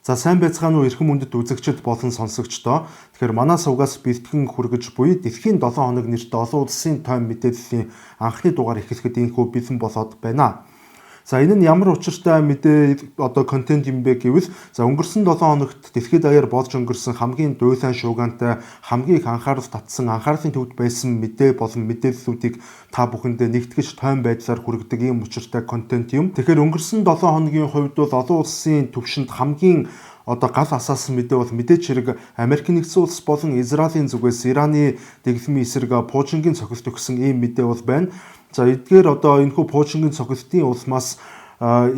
За сайн байцгаана уу, эрхэм хүндэт үзэгчид болон сонсогчдоо. Тэгэхээр манай сувгаас бэлтгэн хүргэж буй дэлхийн 7 хоног нэртэй олон улсын тойм мэдээллийн анхны дугаар эхлэхэд ийнхүү бэлэн болоод байна. За, энэ нь ямар учиртай мэдээ, одоо контент юм бэ гэвэл, за, өнгөрсөн 7 хоногт дэлхийд даяар болж өнгөрсөн хамгийн дуйлайн шуугантай, хамгийн их анхаарал татсан, анхаарлын төвд байсан мэдээ болон мэдээллүүдийг та бүхэндээ нэгтгэж тойм байдлаар хүргэдэг ийм учиртай контент юм. Тэгэхээр өнгөрсөн 7 хоногийн хувьд бол олон улсын төвшөнд хамгийн одоо гал асаасан мэдээ бол мэдээч хэрэг Америк нэгдсэн улс болон Израилийн зүгээс Ираны дэглэмийн эсрэг пуужингийн цохилт өгсөн ийм мэдээ бол байна. За, эдгээр одоо энэхүү пуужингийн цохилтын улмаас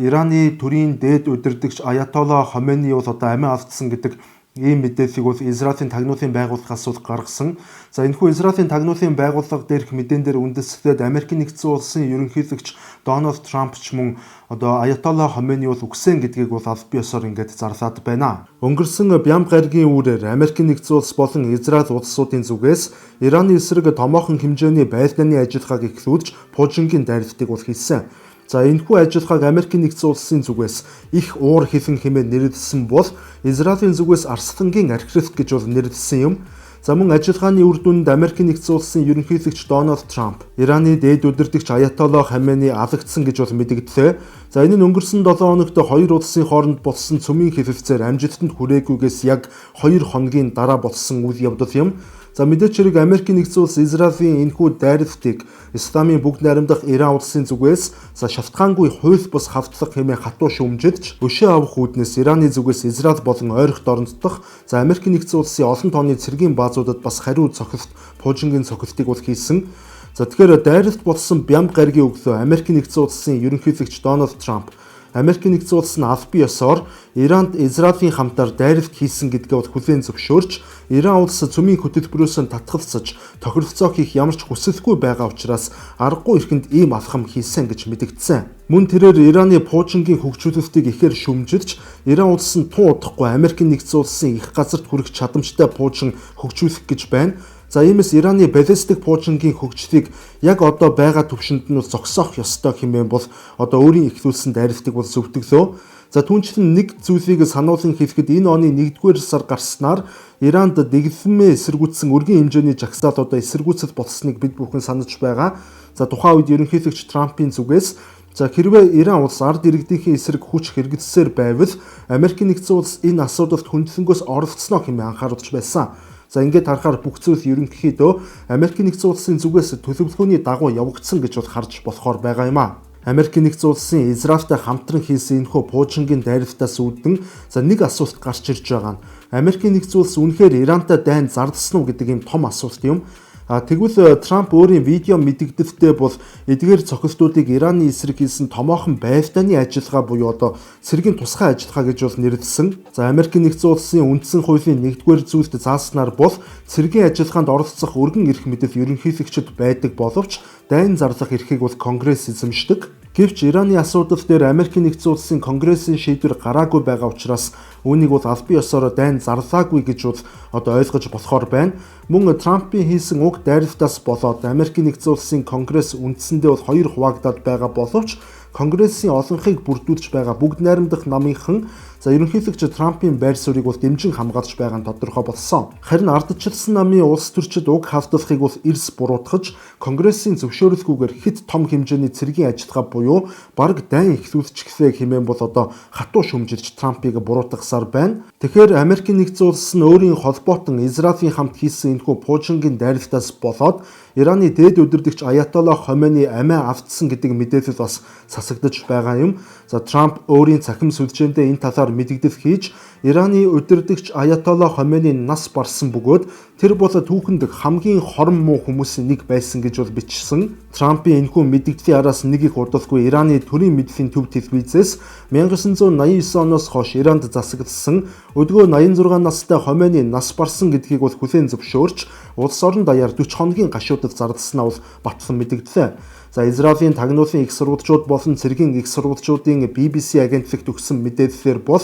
Ираны төрийн дээд удирдагч Аятолла Хомени бол одоо амиа алдсан гэдэг ийм мэдээллийг бол Израилийн тагнуулын байгууллагаас бол гаргасан. За, энэхүү Израилийн тагнуулын байгууллага дээрх мэдээн дээр үндэслээд Америк нэгдсэн улсын ерөнхийлөгч Дональд Трамп ч мөн одоо Аятолла Хомени бол үхсэн гэдгийг бол аль бие ёсоор ингээд зарлаад байна. Өнгөрсөн Бямба гарагийн үүрээр Америк нэгдсэн улс болон Израиль улсуудын зүгээс Ираны эсрэг томоохон хэмжээний байлдааны ажиллагааг эхлүүлж пуужингийн дайралтыг бол хийсэн. За, энэхүү ажиллагааг Америк нэгдсэн улсын зүгээс их уур хилэн хэмээн нэрлэсэн бол Израилийн зүгээс арслангийн архиралт гэж бол нэрлэсэн юм. За, мөн ажиллагааны үр дүнд Америк нэгдсэн улсын ерөнхийлөгч Дональд Трамп, Ираны дээд удирдагч Аятолла Хамени алагдсан гэж бол мэдэгдлээ. За, энэ нь өнгөрсөн 7 хоногт хоёр улсын хооронд болсон цөмийн хэлэлцээр амжилтанд хүрээгүйгээс яг 2 хоногийн дараа болсон үйл явдал юм. За, мэдээч хэрэг Америк нэгдсэн улс Израилийн энэхүү дайралтыг Исламын бүгд найрамдах Иран улсын зүгээс за шалтгаангүй хууль бус халдлага хэмээн хатуу шүүмжилж, өшөө авах үүднээс Ираны зүгээс Израиль болон ойрхот оронд дох, за, Америк нэгдсэн улсын олон тооны цэргийн баазуудад бас хариу цохилт, пуужингийн цохилтыг бол хийсэн. За, тэгэхээр дайралт болсон Бямба гарагийн өглөө Америк нэгдсэн улсын ерөнхийлөгч Дональд Трамп Америк нэгдсэн улс нь аль бие ёсоор Иранд Израилийн хамтаар дайралт хийсэн гэдгээ бол хүлээн зөвшөөрч, Иран улс цөмийн хөтөлбөрөөс нь татгалзаж тохиролцоо хийх ямар ч хүсэлгүй байгаа учраас аргагүй эрхэнд ийм алхам хийсэн гэж мэдэгдсэн. Мөн тэрээр Ираны пуужингийн хөгжүүлэлтийг ихээр шүүмжилж, Иран улс нь тун удахгүй Америк нэгдсэн улсын их газарт хүрэх чадамжтай пуужин хөгжүүлэх гэж байна. За, иймээс Ираны баллистик пуужингийн хөгжлийг яг одоо байгаа түвшинд нь бол зогсоох ёстой хэмээн бол одоо өөрийн эхлүүлсэн дайралтыг бол зөвтгөлөө. За, түүнчлэн нэг зүйлийг сануулan хэлэхэд, энэ оны 1-р сар гарснаар Иранд дэглэмээ эсэргүүцсэн өргөн хэмжээний жагсаал одоо эсэргүүцэл болсныг бид бүхэн санаж байгаа. За, тухайн үед ерөнхийлөгч Трампын зүгээс, за, хэрвээ Иран улс ард иргэдийнхээ эсрэг хүч хэрэглэсээр байвал Америк нэгдсэн улс энэ асуудалд хүндлэнгөөс оролцсноо хэмээн анхааруулж байсан. За, ингээд харахаар бүх зүйл ерөнхийдөө Америк нэгдсэн улсын зүгээс төлөвлөгөөний дагуу явагдсан гэж бол харж болохоор байгаа юм а. Америк нэгдсэн улсын Израильтай хамтран хийсэн энэхүү пуужингийн дайралтаас үүдэн, за, нэг асуулт гарч ирж байгаа нь Америк нэгдсэн улс үнэхээр Ирантай дайн зарласан уу гэдэг ийм том асуулт юм. А тэгвэл Трамп өөрийн видео мэдэгдэлтэй бол эдгээр цохилтуудыг Ираны эсрэг хийсэн томоохон байлдааны ажиллагаа буюу одоо цэргийн тусгай ажиллагаа гэж бол нэрлэсэн. За, Америк нэгдсэн улсын үндсэн хуулийн 1-р зүйлд зааснаар бол цэргийн ажиллагаанд оролцох өргөн эрх мэдэл ерөнхийлөгчид байдаг боловч дайн зарлах эрхийг бол Конгресс эзэмшдэг. Гэвч Ираны асуудал дээр Америк нэгдсэн улсын Конгрессийн шийдвэр гараагүй байгаа учраас үүнийг бол аль бие ёсоор дайн зарлаагүй гэж бол одоо ойлгож болохоор байна. Мөн Трампын хийсэн уг дайралтаас болоод Америк нэгдсэн улсын Конгресс үндсэндээ бол хоёр хуваагдаад байгаа боловч Конгрессийн олонхыг бүрдүүлж байгаа бүгд найрамдах намынхан, за, ерөнхийлөгч Трампын байр суурийг бол дэмжин хамгаалж байгаа нь тодорхой болсон. Харин ардчилсан намын улс төрчид уг халдлагыг бол эрс буруутгаж, Конгрессийн зөвшөөрөлгүйгээр хэт том хэмжээний цэргийн ажиллагаа буюу бараг дайн эхлүүлчихлээ хэмээн бол одоо хатуу шүүмжилж Трампыг буруутгасаар байна. Тэгэхээр Америкийн нэгдсэн улс нь өөрийн холбоотон Израилийн хамт хийсэн энэхүү пуужингийн дайралтаас болоод Ираны дээд удирдагч Аятолла Хомени амиа алдсан гэдэг мэдээлэл бас сасагдаж байгаа юм. За, Трамп өөрийн цахим сүлжээндээ энэ талаар мэдэгдэл хийж, Ираны удирдагч Аятолла Хомени нас барсан бөгөөд тэр бол түүхэнд хамгийн хорон муу хүмүүсийн нэг байсан гэж бол бичсэн. Трампын энэхүү мэдэгдлийн араас нэг их удалгүй Ираны төрийн мэдлийн төв телевизээс 1989 оноос хойш Иранд засагласан өдгөө 86 настай Хомени нас барсан гэдгийг бол хүлээн зөвшөөрч, улс орон даяар 40 хоногийн гашуудад зарласнаа бол батлан мэдэгдлээ. За, Израилийн тагнуулын их сурвалжууд болон цэргийн их сурвалжуудын BBC агентлагт өгсөн мэдээллээр бол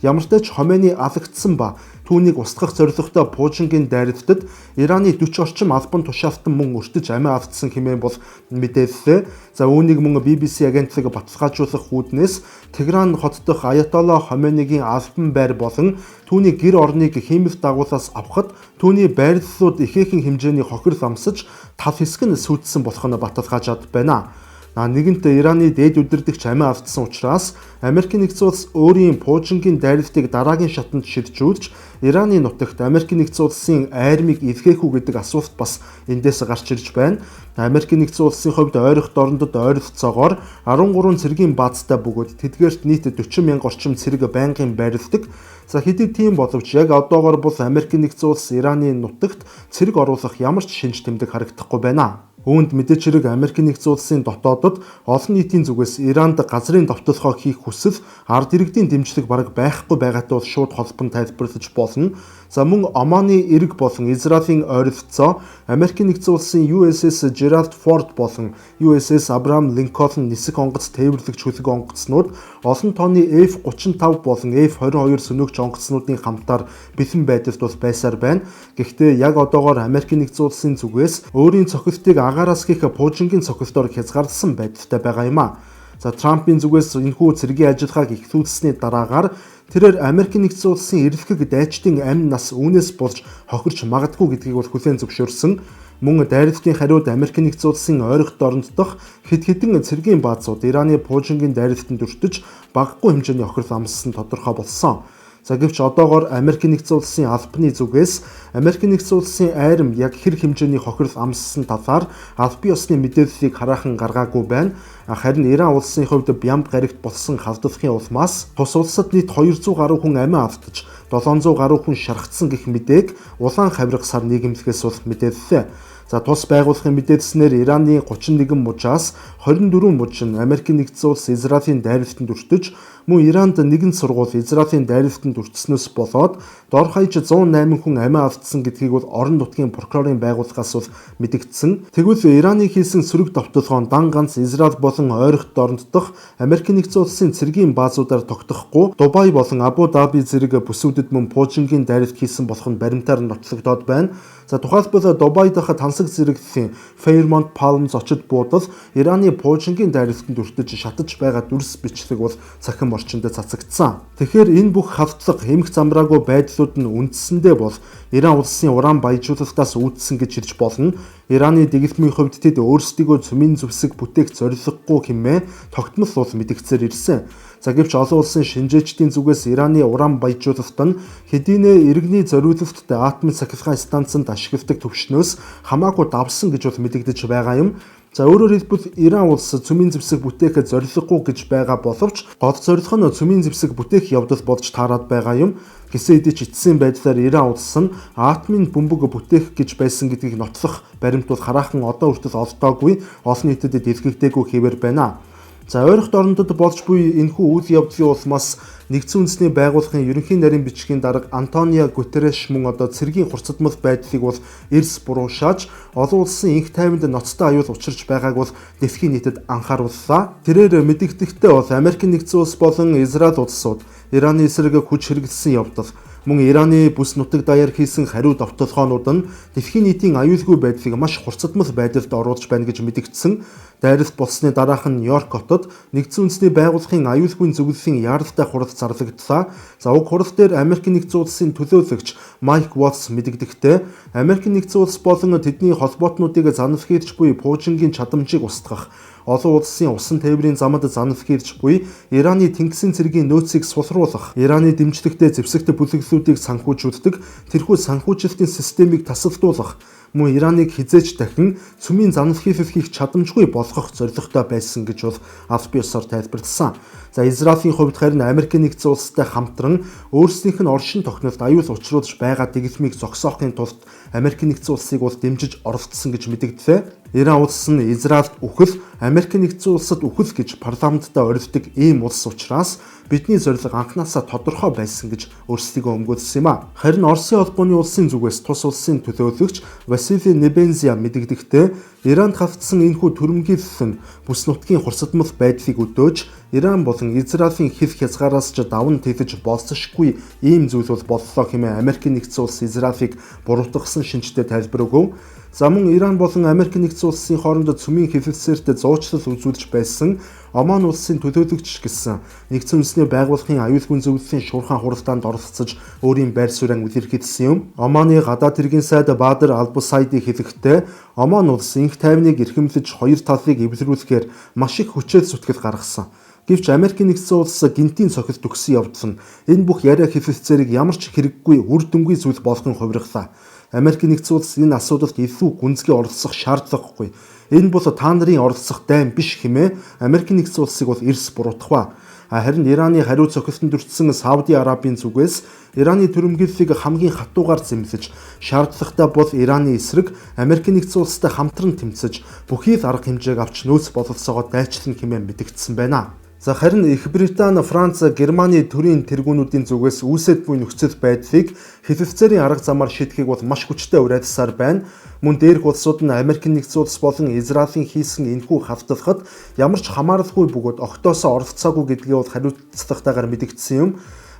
Ямартай ч Хомейни алагдсан ба түүнийг устгах зорилготой пуужингийн дайралтад Ираны 40 орчим албан тушаалтан мөн өртөж амиа алдсан хэмээн бол мэдээллээ. За үүнийг мөн BBC агентлаг баталгаажуулах үүднээс Тегеран хот дахь Аятолла Хомейнигийн албан байр болон түүний гэр орныг хиймэл дагуулаас авахад түүний байрлалууд ихээхэн хэмжээний хохирол амсаж тал хэсэг нь сүйдсэн болох нь баталгаажаад байна. Нэгэнт Ираны дээд удирдагч амиа алдсан учраас Америкийн нэгдсэн улс өөрийн пуужингийн дайралтыг дараагийн шатанд шилжүүлж Ираны нутагт Америкийн нэгдсэн улсын армийг илгээх үү гэдэг асуулт бас эндээс гарч ирж байна. Америкийн нэгдсэн улсын хувьд ойрох дорнодод ойролцоогоор 13 цэргийн баазтай бөгөөд тэдгээрт нийт 40 мянга орчим цэрэг байнгын байрладаг. За хэдий тийм боловч яг одоогоор бол Америкийн нэгдсэн улс Ираны нутагт цэрэг оруулах ямар ч шинж тэмдэг харагдахгүй байна. Үүнд мэдээч хэрэг Америкийн нэгдсэн улсын дотоодод олон нийтийн зүгээс Иранд газрын довтолгоо хийх хүсэл ард иргэдийн дэмжлэг бараг байхгүй байгаатай бол шууд холбон тайлбарлаж болно. За мөн Оманы эрэг болон Израилийн ойролцоо Америкийн нэгдсэн улсын USS Gerald Ford болон USS Abraham Lincoln нисэх онгоц тээвэрлэгч хөлөг онгоцнууд олон тооны F-35 болон F-22 сөнөөгч онгоцнуудын хамтаар бэлэн байдалд бол байсаар байна. Гэхдээ яг одоогоор Америкийн нэгдсэн улсын зүгээс өөрийн цохилтыг агаараас гих пуужингийн цохилтоор хязгаарласан байдалтай байгаа юм а. За Трампын зүгээс энэхүү цэргийн ажиллагааг эхлүүлсэний дараагаар тэрээр Америкийн нэгдсэн улсын эрэлхэг дайчдын амь нас үүнээс болж хохирч магадгүй гэдгийг бол хүлээн зөвшөөрсөн. Мөн дайралтын хариуд Америкийн нэгдсэн улсын ойрох дорнод дахь хэд хэдэн цэргийн баазууд Ираны пуужингийн дайралтанд өртөж багагүй хэмжээний хохирол амссан тодорхой болсон. За гэвч одоогоор Америкийн нэгдсэн улсын албаны зүгээс Америкийн нэгдсэн улсын айрам яг хэр хэмжээний хохирол амссан талаар албан ёсны мэдээллийг хараахан гаргаагүй байна. Харин Иран улсын хувьд Бямб гарагт болсон халдлагын улмаас тус улсад нийт 200 гаруй хүн амиа алдаж 700 гаруй хүн шархтсан гэх мэдээг улаан хавирга сар нийгэмлэгээс бол мэдээллээ. За тус байгууллагын мэдээлснээр Ираны 31 мужаас 24 муж нь Америкийн нэгдсэн улс Израилийн дайралтанд өртөж мөн Иранд нэгэн сургууль Израилийн дайралтанд өртснөөс болоод дор хаяж 108 хүн амиа алдсан гэдгийг бол орон нутгийн прокурорын байгууллагаас бол мэдэгдсэн. Тэгвэл Ираны хийсэн сөрөг довтолгоо дан ганц Израиль болон ойрох дорнод дахь Америкийн нэгдсэн улсын цэргийн баазуудаар тогтохгүй Дубай болон Абу Даби зэрэг бүсүүдэд мөн пуужингийн дайралт хийсэн болох нь баримтаар нотлогдоод байна. За тухайлбал Дубай дахь тансаг зэрэглэлийн Fairmont Palms очид буудал Ираны пуужингийн дайралтанд өртөж шатаж байгаа дүрс бичлэг бол цахим орчинд цацагдсан. Тэгэхээр энэ бүх халдлага хэмэх замраагүй байдлууд нь үндсэндээ бол Иран улсын уран баяжуулалтаас үүдсэн гэж хэлж болно. Ираны дэгэлмийн хувьд тэд өөрсдийгөө цөмийн зэвсэг бүтээх зорилгогүй хэмээн тогтмол бол мэдэгдсээр ирсэн. За гэвч олон улсын шинжээчдийн зүгээс Ираны уран баяжуулалт нь хэдийнэ иргэний зориулалттай атомын сахилгын станцанд ашигладаг түвшнөөс хамаагүй давсан гэж бол мэдэгдэж байгаа юм. За өөрөөр хэлбэл Иран улс цөмийн зэвсэг бүтээх зорилгогүй гэж байгаа боловч гол зорилго нь цөмийн зэвсэг бүтээх явдал болж таарад байгаа юм. Гэсэн хэдий ч эцсийн байдлаар Иран улс нь атомын бөмбөг бүтээх гэж байсан гэдгийг нотлох баримт бол хараахан одоо хүртэл олдоогүй, олон нийтэд дэлгэгдээгүй хэвээр байна. За ойрох дорнодод болж буй энэхүү үйл явдлын улмаас нэгдсэн үндэсний байгууллагын ерөнхий нарийн бичгийн дарга Антонио Гутерреш мөн одоо цэргийн хурцдмал байдлыг бол эрс буруушааж олон улсын инх тайванд ноцтой аюул учирч байгааг бол дэлхийн нийтэд анхаарууллаа. Тэрээр мэдэгдэхдээ бол Америкийн нэгдсэн улс болон Израиль улсууд Ираны эсрэг хүч хэрэглэсэн явдал мөн Ираны бүс нутаг даяар хийсэн хариу довтолгоонууд нь дэлхийн нийтийн аюулгүй байдлыг маш хурцдмал байдалд оруулж байна гэж мэдэгдсэн. Дайралт болсны дараах нь Нью-Йорк хотод нэгдсэн үндэсний байгууллагын аюулгүй зөвлөлийн яаралтай хурал зарлагдлаа. За уг хурал дээр Америкийн нэгдсэн улсын төлөөлөгч Майк Уолтс мэдэгдэхдээ Америкийн нэгдсэн улс болон тэдний холбоотнуудыг заналхийлж буй пуужингийн чадамжийг устгах, олон улсын усан тээврийн замад заналхийлж буй Ираны тэнгисийн цэргийн нөөцийг сулруулах, Ираны дэмжлэгтэй зэвсэгт бүлэглэлүүдийг санхүүжүүлдэг тэрхүү санхүүжилтийн системийг тасалдуулах, мөн Ираныг хэзээ ч дахин цөмийн заналхийлэл хийх чадамжгүй болгох зорилготой байсан гэж бол аль бие усаар тайлбарласан. За Израилийн хувьд харин Америкийн нэгдсэн улстай хамтран өөрсдийнх нь оршин тохинолд аюул учруулж байгаа дэглэмийг зогсоохын тулд Америкийн нэгдсэн улсыг бол дэмжиж оролцсон гэж мэдэгдлээ. Иран улс нь Израильд үхэл, Америкийн нэгдсэн улсад үхэл гэж парламентдаа орилдог ийм улс учраас бидний зорилго анхнаасаа тодорхой байсан гэж өөрсдийгөө өмгөөлсөн юм а. Харин Оросын холбооны улсын зүгээс тус улсын төлөөлөгч Василий Небензя мэдэгдэхдээ Иранд хавцсан энэхүү түрэмгийлэл нь бүс нутгийн хурцдмал байдлыг өдөөж Иран болон Израилийн хил хязгаараас ч даван тэлж болсошгүй ийм зүйл бол боллоо хэмээн Америкийн нэгдсэн улс Израилийг буруутгасан шинжтэй тайлбар өгөв. За мөн Иран болон Америк нэгдсэн улсын хооронд цөмийн хэлэлцээрт зуучлал үзүүлж байсан Оман улсын төлөөлөгч гэсэн нэгдсэн үндэсний байгууллагын аюулгүй зөвлөлийн шуурхайн хуралдаанд оролцож өөрийн байр суурийг илэрхийлсэн юм. Оманы гадаад хэргийн сайд Бадр Албусайди хэлэхдээ Оман улс инх тайвныг эрхэмлэж хоёр талыг эвлэрүүлэхээр маш их хүчээр зүтгэл гаргасан. Гэвч Америкийн нэгдсэн улс гэнтийн цохилт өгсөн явдал нь энэ бүх яриа хэлэлцээрийг ямар ч хэрэггүй үр дүнгүй зүйл болгон хувиргалаа. Америкийн нэгдсэн улс энэ асуудалд илүү гүнзгий оролцох шаардлагагүй. Энэ бол та нарын оролцох дайн биш хэмээн Америкийн нэгдсэн улсыг бол эрс буруутгав. Харин Ираны хариу цохилтонд өртсөн Сауди Арабийн зүгээс Ираны түрэмгийллийг хамгийн хатуугаар зэмлэж, шаардлагатай бол Ираны эсрэг Америкийн нэгдсэн улстай хамтран тэмцэж, бүхий л арга хэмжээг авч нөөц бололцоогоо дайчлана хэмээн мэдэгдсэн байна. За харин Их Британи, Франц, Германы төрийн тэргүүнүүдийн зүгээс үүсээд буй нөхцөл байдлыг хэлэлцээрийн арга замаар шийдэхийг бол маш хүчтэй уриалсаар байна. Мөн дээрх улсууд нь Америкийн нэгдсэн улс болон Израилийн хийсэн энэхүү хавталхад ямар ч хамааралгүй бөгөөд огтоосоо оролцоогүй гэдгийг бол хариуцлагатайгаар мэдэгдсэн юм.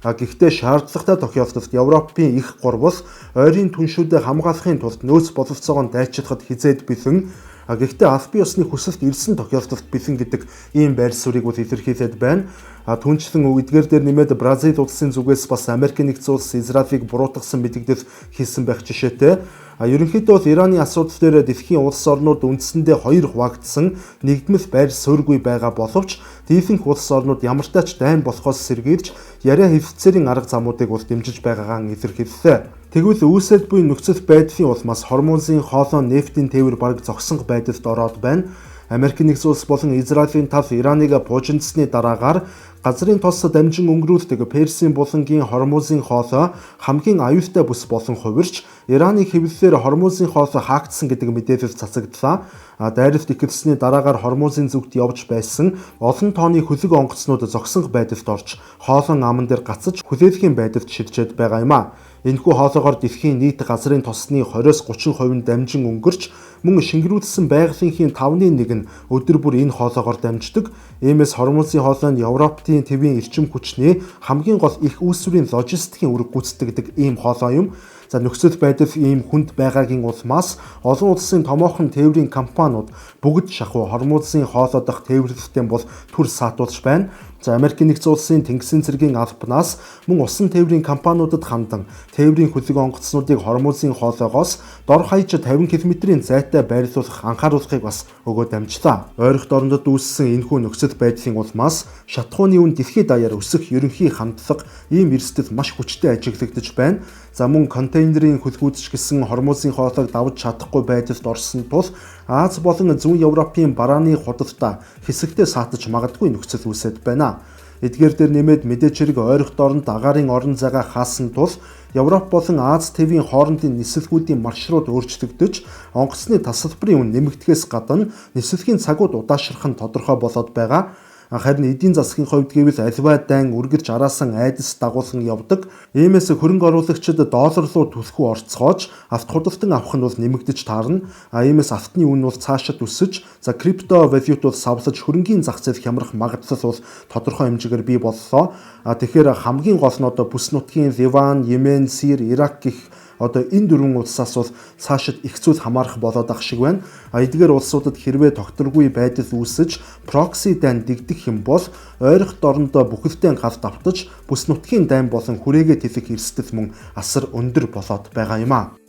Гэхдээ шаардлагатай тохиолдолд Европын их гурвал ойрын түншүүдэд хамгаалахын тулд нөөц бололцоогоо дайчлахад хизээд бэлэн. Гэхдээ албан ёсны хүсэлт ирсэн тохиолдолд бэлэн гэдэг ийм байр суурийг бол илэрхийлээд байна. Түнчлэн эдгээр дээр нэмээд Бразил улсын зүгээс бас Америкийн нэгдсэн улс Израилийг буруутгасан мэдэгдэл хийсэн байх жишээтэй. Ерөнхийдөө бол Ираны асуудал дээр дэлхийн улс орнууд үндсэндээ хоёр хуваагдсан нэгдмэл байр суурьгүй байгаа боловч дийлэнх улс орнууд ямартай ч дайн болохоос сэргийлж яриа хэлэлцээрийн арга замуудыг бол дэмжиж байгаагаа илэрхийллээ. Тэгвэл үүсээд буй нөхцөл байдлын улмаас Хормузын хоолой нефтийн тээвэр бараг зогсонго байдалд ороод байна. Америкийн нэгдсэн улс болон Израилийн тал Ираныг пуужиндсны дараагаар газрын тос дамжин өнгөрүүлдэг Персийн булангийн Хормузын хоолой хамгийн аюултай бүс болон хувирч Ираны хэвлэлээр Хормузын хоолой хаагдсан гэдэг мэдээлэл цацагдлаа. Дайралт эхэлсэний дараагаар Хормузын зүгт явж байсан олон тооны хөлөг онгоцнууд зогсонго байдалд орж хоолон аман дээр гацаж хүлээлгийн байдалд шилжээд байгаа юм а. Энэхүү хоолоогоор дэлхийн нийт газрын тосны 20-30% нь дамжин өнгөрч мөн шингэрүүлсэн байгалийн 5-ны 1 нь өдөр бүр энэ хоолоогоор дамждаг. Иймээс Хормузын хоолой нь Европын тивийн эрчим хүчний хамгийн гол их үүсвэрийн логистикийн үүрэг гүйцэтгэдэг ийм хоолой юм. За нөхцөл байдал ийм хүнд байгаагийн улмаас олон улсын томоохон тээврийн компаниуд бүгд шахуу Хормузын хоолой дахь тээвэрлэлтээ бол түр саатуулж байна. За Америкийн нэгдсэн улсын тэнгисийн цэргийн албанаас мөн усан тээврийн компаниудад хандан тээврийн хөлөг онгоцнуудыг Хормузын хоолойгоос дор хаяж 50 км-ийн зайтай байрлуулах анхааруулгыг бас өгөө дамжлаа. Ойрхот орондод үүссэн энэхүү нөхцөл байдлын улмаас шатахууны үн дэлхийд даяар өсөх ерөнхий хандлага ийм эрсдэл маш хүчтэй ажиглагдаж байна. За мөн контейнерийн хөлгүүд ч гэсэн Хормузын хоолойг давж чадахгүй байдалд орсон тул Аз болон Зүүн Европын барааны худалдаа хэсэгтээ саатаж магадгүй нөхцөл үүсээд байна. Эдгээр дээр нэмээд мэдээж хэрэг ойрхот оронд агаарын орон зайгаа хаасан тул Европ болон Аз тивийн хоорондын нислэгүүдийн маршрут өөрчлөгдөж онгоцны тасалбарын үн нэмэгдэхээс гадна нислэгийн цагууд удаашрах нь тодорхой болоод байгаа. Харин эдийн засгийн хувьд гэвэл аливаа дайн үргэлж араасан айдас дагуулсан явдаг. Иймээс хөрөнгө оруулагчид доллар руу түлхүү орцгоож авт худалдан авах нь бол нэмэгдэж таарна. Иймээс алтны үн бол цаашид өсөж, за крипто валют бол савлаж хөрөнгийн зах зээл хямрах магадлал бол тодорхой хэмжээгээр бий боллоо. Тэгэхээр хамгийн гол нь одоо бүс нутгийн Ливан, Йемен, Сир, Ирак гэх одоо энэ дөрвөн улсаас бол цаашид их зүйл хамаарах болоод ах шиг байна. Эдгээр улсуудад хэрвээ тогтворгүй байдал үүсэж прокси дайн дэгдэх юм бол ойрхот орондоо бүхэлдээ гал давтаж бүс нутгийн дайн болон хүрээгээ тэлэх эрсдэл мөн асар өндөр болоод байгаа юм а.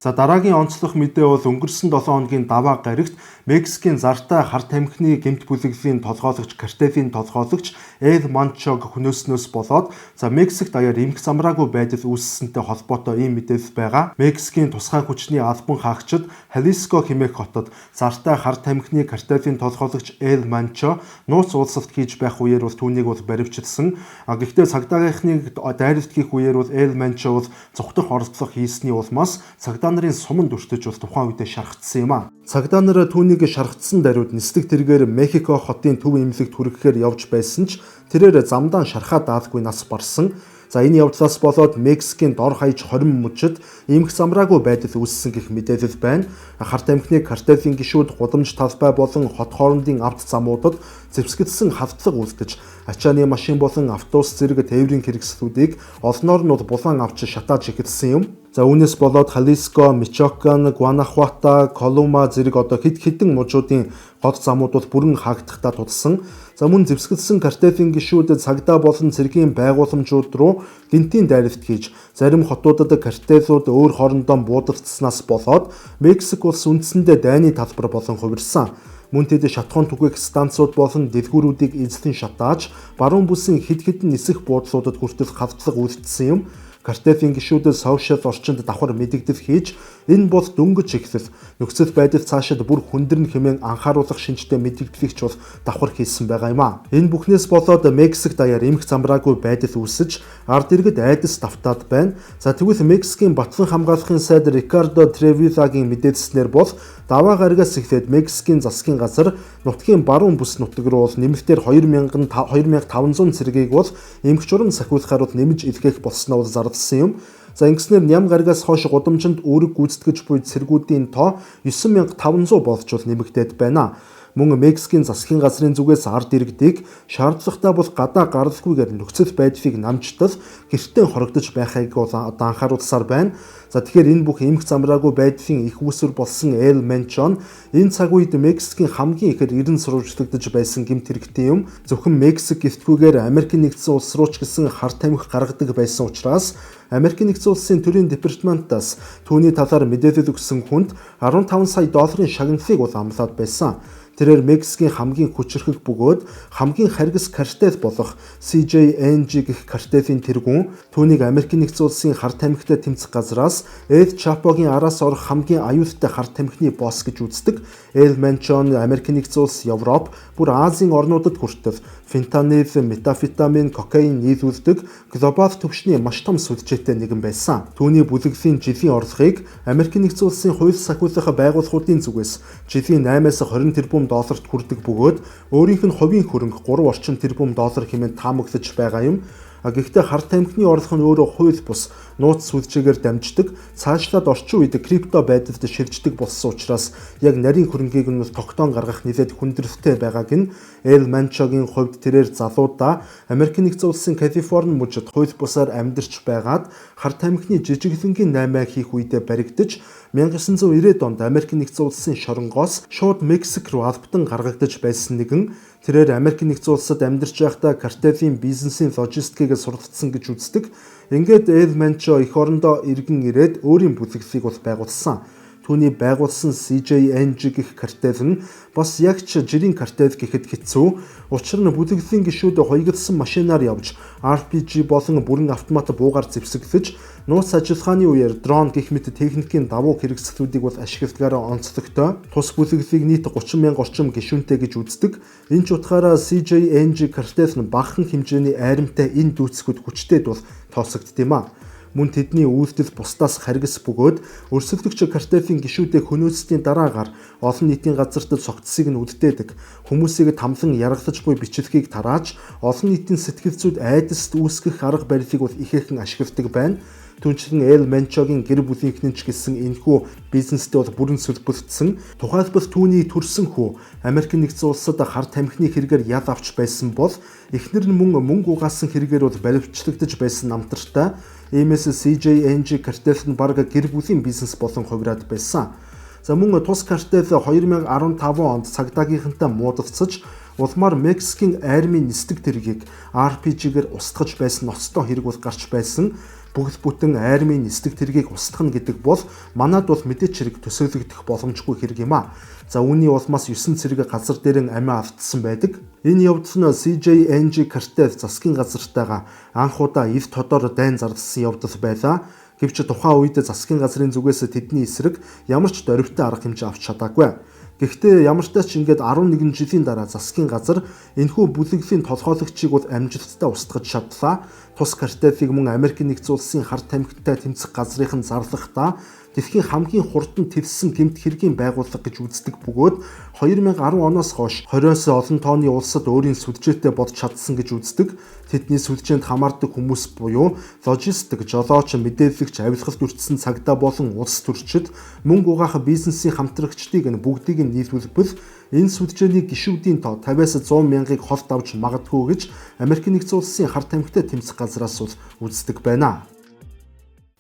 За дараагийн онцлог мэдээ бол өнгөрсөн 7 хоногийн даваа гарагт Мексикийн зартай хар тамхины гэмт бүлэглэлийн толгойлогч картелийн толгойлогч Эл Манчог хөнөөснөөс болоод за Мексик даяар эмх замраагүй байдал үүссэнтэй холбоотой ийм мэдээлэл байгаа. Мексикийн тусгай хүчний албан хаагчид Халиско хэмээх хотод зартай хар тамхины картелийн толгойлогч Эл Манчо нууц уулзалт хийж байх үеэр бол түүнийг бол баривчилсан. Гэхдээ цагдаагийнхныг дайралт хийх үеэр бол Эл Манчо бол зүхтах оролдлого хийсний улмаас цагдаа нарын суманд өртөж бол тухайн үедээ шархтсан юм а. Цагдаа нар түүнийг шархтсан даруйд нислэг тэргээр Мехико хотын төв эмнэлэгт хүрэхээр явж байсан ч тэрээр замдаа шархаа даалгүй нас барсан. За энэ явдлаас болоод Мексикийн дор хаяж 20 мужид эмх замраагүй байдал үүссэн гэх мэдээлэл байна. Хар тамхины картелийн гишүүд гудамж талбай болон хот хоорондын авто замуудад зэвсгэлсэн халдлага үйлдэж, ачааны машин болон автобус зэрэг тээврийн хэрэгслүүдийг олноор нь булан авч шатааж эхэлсэн юм. За үүнээс болоод Халиско, Мичокан, Гуанахуата, Колума зэрэг одоо хэд хэдэн мужуудын гол замууд бол бүрэн хаагдахтаа тулсан. За мөн зэвсгэлсэн картелийн гишүүд цагдаа болон цэргийн байгууламжууд руу гэнтийн дайралт хийж, зарим хотуудад картелууд өөр хоорондоо буудалцсанаас болоод Мексик улс үндсэндээ дайны талбар болон хувирсан. Мөн тэд шатахуун түгээх станцууд болон дэлгүүрүүдийг эзлэн шатааж, баруун бүсийн хэд хэдэн нисэх буудлуудад хүртэл халдлага үйлдсэн юм. Картелийн гишүүдэд сошиал орчинд давхар мэдэгдэл хийж, энэ бол дөнгөж эхлэл, нөхцөл байдал цаашид бүр хүндэрнэ хэмээн анхааруулах шинжтэй мэдэгдлийг ч бол давхар хийсэн байгаа юм а. Энэ бүхнээс болоод Мексик даяар эмх замраагүй байдал үүсэж, ард иргэд айдас давтаад байна. За тэгвэл Мексикийн батлан хамгаалахын сайд Рикардо Тревилагийн мэдээлснээр бол даваа гарагаас эхлээд Мексикийн засгийн газар нутгийн баруун бүс нутаг руу бол нэмэлтээр 2000 2500 цэргийг бол эмх журам сахиулахаар бол нэмж илгээх болсноо бол зарласан юм. За ингэснээр ням гарагаас хойш гудамжинд үүрэг гүйцэтгэж буй цэргүүдийн тоо 9500 болж бол нэмэгдээд байна. Мөн Мексикийн засгийн газрын зүгээс ард иргэдийг шаардлагатай бол гадаа гаралгүйгээр нөхцөл байдлыг намжтал гэртээ хорогдож байхыг бол одоо анхааруулсаар байна. За тэгэхээр энэ бүх эмх замраагүй байдлын их үүсвэр болсон Эл Менчон энэ цаг үед Мексикийн хамгийн ихээр эрен сурвалжлагдаж байсан гэмт хэрэгтэн юм. Зөвхөн Мексик гэлтгүйгээр Америкийн нэгдсэн улс руу ч гэсэн хар тамхи гаргадаг байсан учраас Америкийн нэгдсэн улсын төрийн департаментаас түүний талаар мэдээлэл өгсөн хүнд 15 сая долларын шагналыг бол амлаад байсан. Тэрээр Мексикийн хамгийн хүчирхэг бөгөөд хамгийн харгас картел болох CJNG гэх картелийн тэргүүн, түүнийг Америкийн нэгдсэн улсын хар тамхитай тэмцэх газраас Эл Чапогийн араас орох хамгийн аюултай хар тамхины босс гэж үздэг. Эл Менчон Америкийн нэгдсэн улс, Европ, бүр Азийн орнуудад хүртэл фентанил, метамфетамин, кокаин нийлүүлдэг глобал түвшний маш том сүлжээтэй нэгэн байсан. Түүний бүлэглэлийн жилийн орлогыг Америкийн нэгдсэн улсын хууль сахиулах байгууллагуудын зүгээс жилийн 8-аас 20 тэрбум долларт хүрдэг бөгөөд өөрийнх нь хувийн хөрөнгө 3 орчим тэрбум доллар хэмээн таамаглаж байгаа юм. Гэхдээ хар тамхины орлого нь өөрөө хууль бус нууц сүлжээгээр дамждаг, цаашлаад орчин үед крипто байдалд шилждэг болсон учраас яг нарийн хөрөнгийг нь тогтоон гаргах нэлээд хүндрэлтэй байгааг нь. Эл Манчогийн хувьд тэрээр залуудаа Америкийн нэгдсэн улсын Калифорни мужид хууль бусаар амьдарч байгаад хар тамхины жижиглэнгийн 8 хийх үедээ баригдаж, 1990-ад онд Америкийн нэгдсэн улсын шоронгоос шууд Мексик руу албатан гаргагдаж байсан нэгэн. Тэрээр Америкийн нэгдсэн улсад амьдарч байхдаа картелийн бизнесийн логистикийг суралцсан гэж үздэг. Ингээд Эл Манчо эх орондоо эргэн ирээд өөрийн бүлэглэлийг бол байгуулсан. Түүний байгуулсан CJNG гэх картел нь бас яг ч жирийн картел гэхэд хэцүү. Учир нь бүлэглэлийн гишүүд хоёглосон машинаар явж, RPG болон бүрэн автомат буугаар зэвсэглэж, нууц ажиллагааны үеэр дрон гэх мэт техникийн давуу хэрэгслүүдийг бол ашигладгаараа онцлогтой. Тус бүлэглэлийг нийт 30 мянга орчим гишүүнтэй гэж үздэг. Энэ ч утгаараа CJNG картел нь багахан хэмжээний айрамтай энэ дүүцэхүүд хүчтэйд бол тооцогддог юм а. Мөн тэдний үйлдэл бусдаас харгас бөгөөд өрсөлдөгч картелийн гишүүдээ хөнөөсдийн дараагаар олон нийтийн газарт цогцсыг нь үлдээдэг. Хүмүүсийг тамлан яргалаж буй бичлэгийг тарааж, олон нийтийн сэтгэл зүйд айдаст үүсгэх арга барилыг бол ихээхэн ашигладаг байна. Түүнчлэн Эл Менчогийн гэр бүлийнхний ч гэсэн энэхүү бизнестэй бол бүрэн сөлбөлдсөн. Тухайлбал түүний төрсэн хүү Америк нэгдсэн улсад хар тамхины хэрэгээр ял авч байсан бол эхнэр нь мөн мөнгө угаасан хэрэгээр бол баривчлагдаж байсан намтартай. Иймээс CJNG картел нь бараг гэр бүлийн бизнес болон хувираад байсан. За мөн тус картел 2015 онд цагдаагийнхантай муудалцаж, улмаар Мексикийн армийн нисдэг тэргийг RPG-гээр устгаж байсан ноцтой хэрэг бол гарч байсан. Бүгд бүтэн армийн нисдэг тэргийг устгах нь гэдэг бол манад бол мэдээч хэрэг төсөөлөгдөх боломжгүй хэрэг юм а. За үүний улмаас 9 цэрэг газар дээрэн амиа алдсан байдаг. Энэ явдал нь CJNG картел засгийн газартайгаа анх удаа ив тодор дайн зарласан явдал байлаа. Гэвч тухайн үед засгийн газрын зүгээс тэдний эсрэг ямар ч дөрвтэй арга хэмжээ авч чадаагүй. Гэхдээ ямар ч тач ингээд 11 жилийн дараа засгийн газар энэхүү бүлэглэлийн толгойлогчийг бол амжилттай устгаж чадлаа. Тус картелийг мөн Америкийн нэгдсэн улсын хар тамхитай тэмцэх газрынхан зарлахдаа дэлхийн хамгийн хурдан твссэн гэмт хэргийн байгууллага гэж үздэг бөгөөд 2010 оноос хойш 20-оос олон тооны улсад өөрийн сүлжээтэй болж чадсан гэж үздэг. Тэдний сүлжээнд хамаардаг хүмүүс буюу логистик, жолооч, мэдээлэгч, авилгалт өртсөн цагдаа болон улс төрчид, мөнгө угаах бизнесийн хамтрагчдыг нь бүгдийг нь нийлүүлбэл энэ сүлжээний гишүүдийн тоо 50-аас 100 мянгаыг холд авч магадгүй гэж Америк нэгдсэн улсын хар тамхитай тэмцэх газраас бол үздэг байна.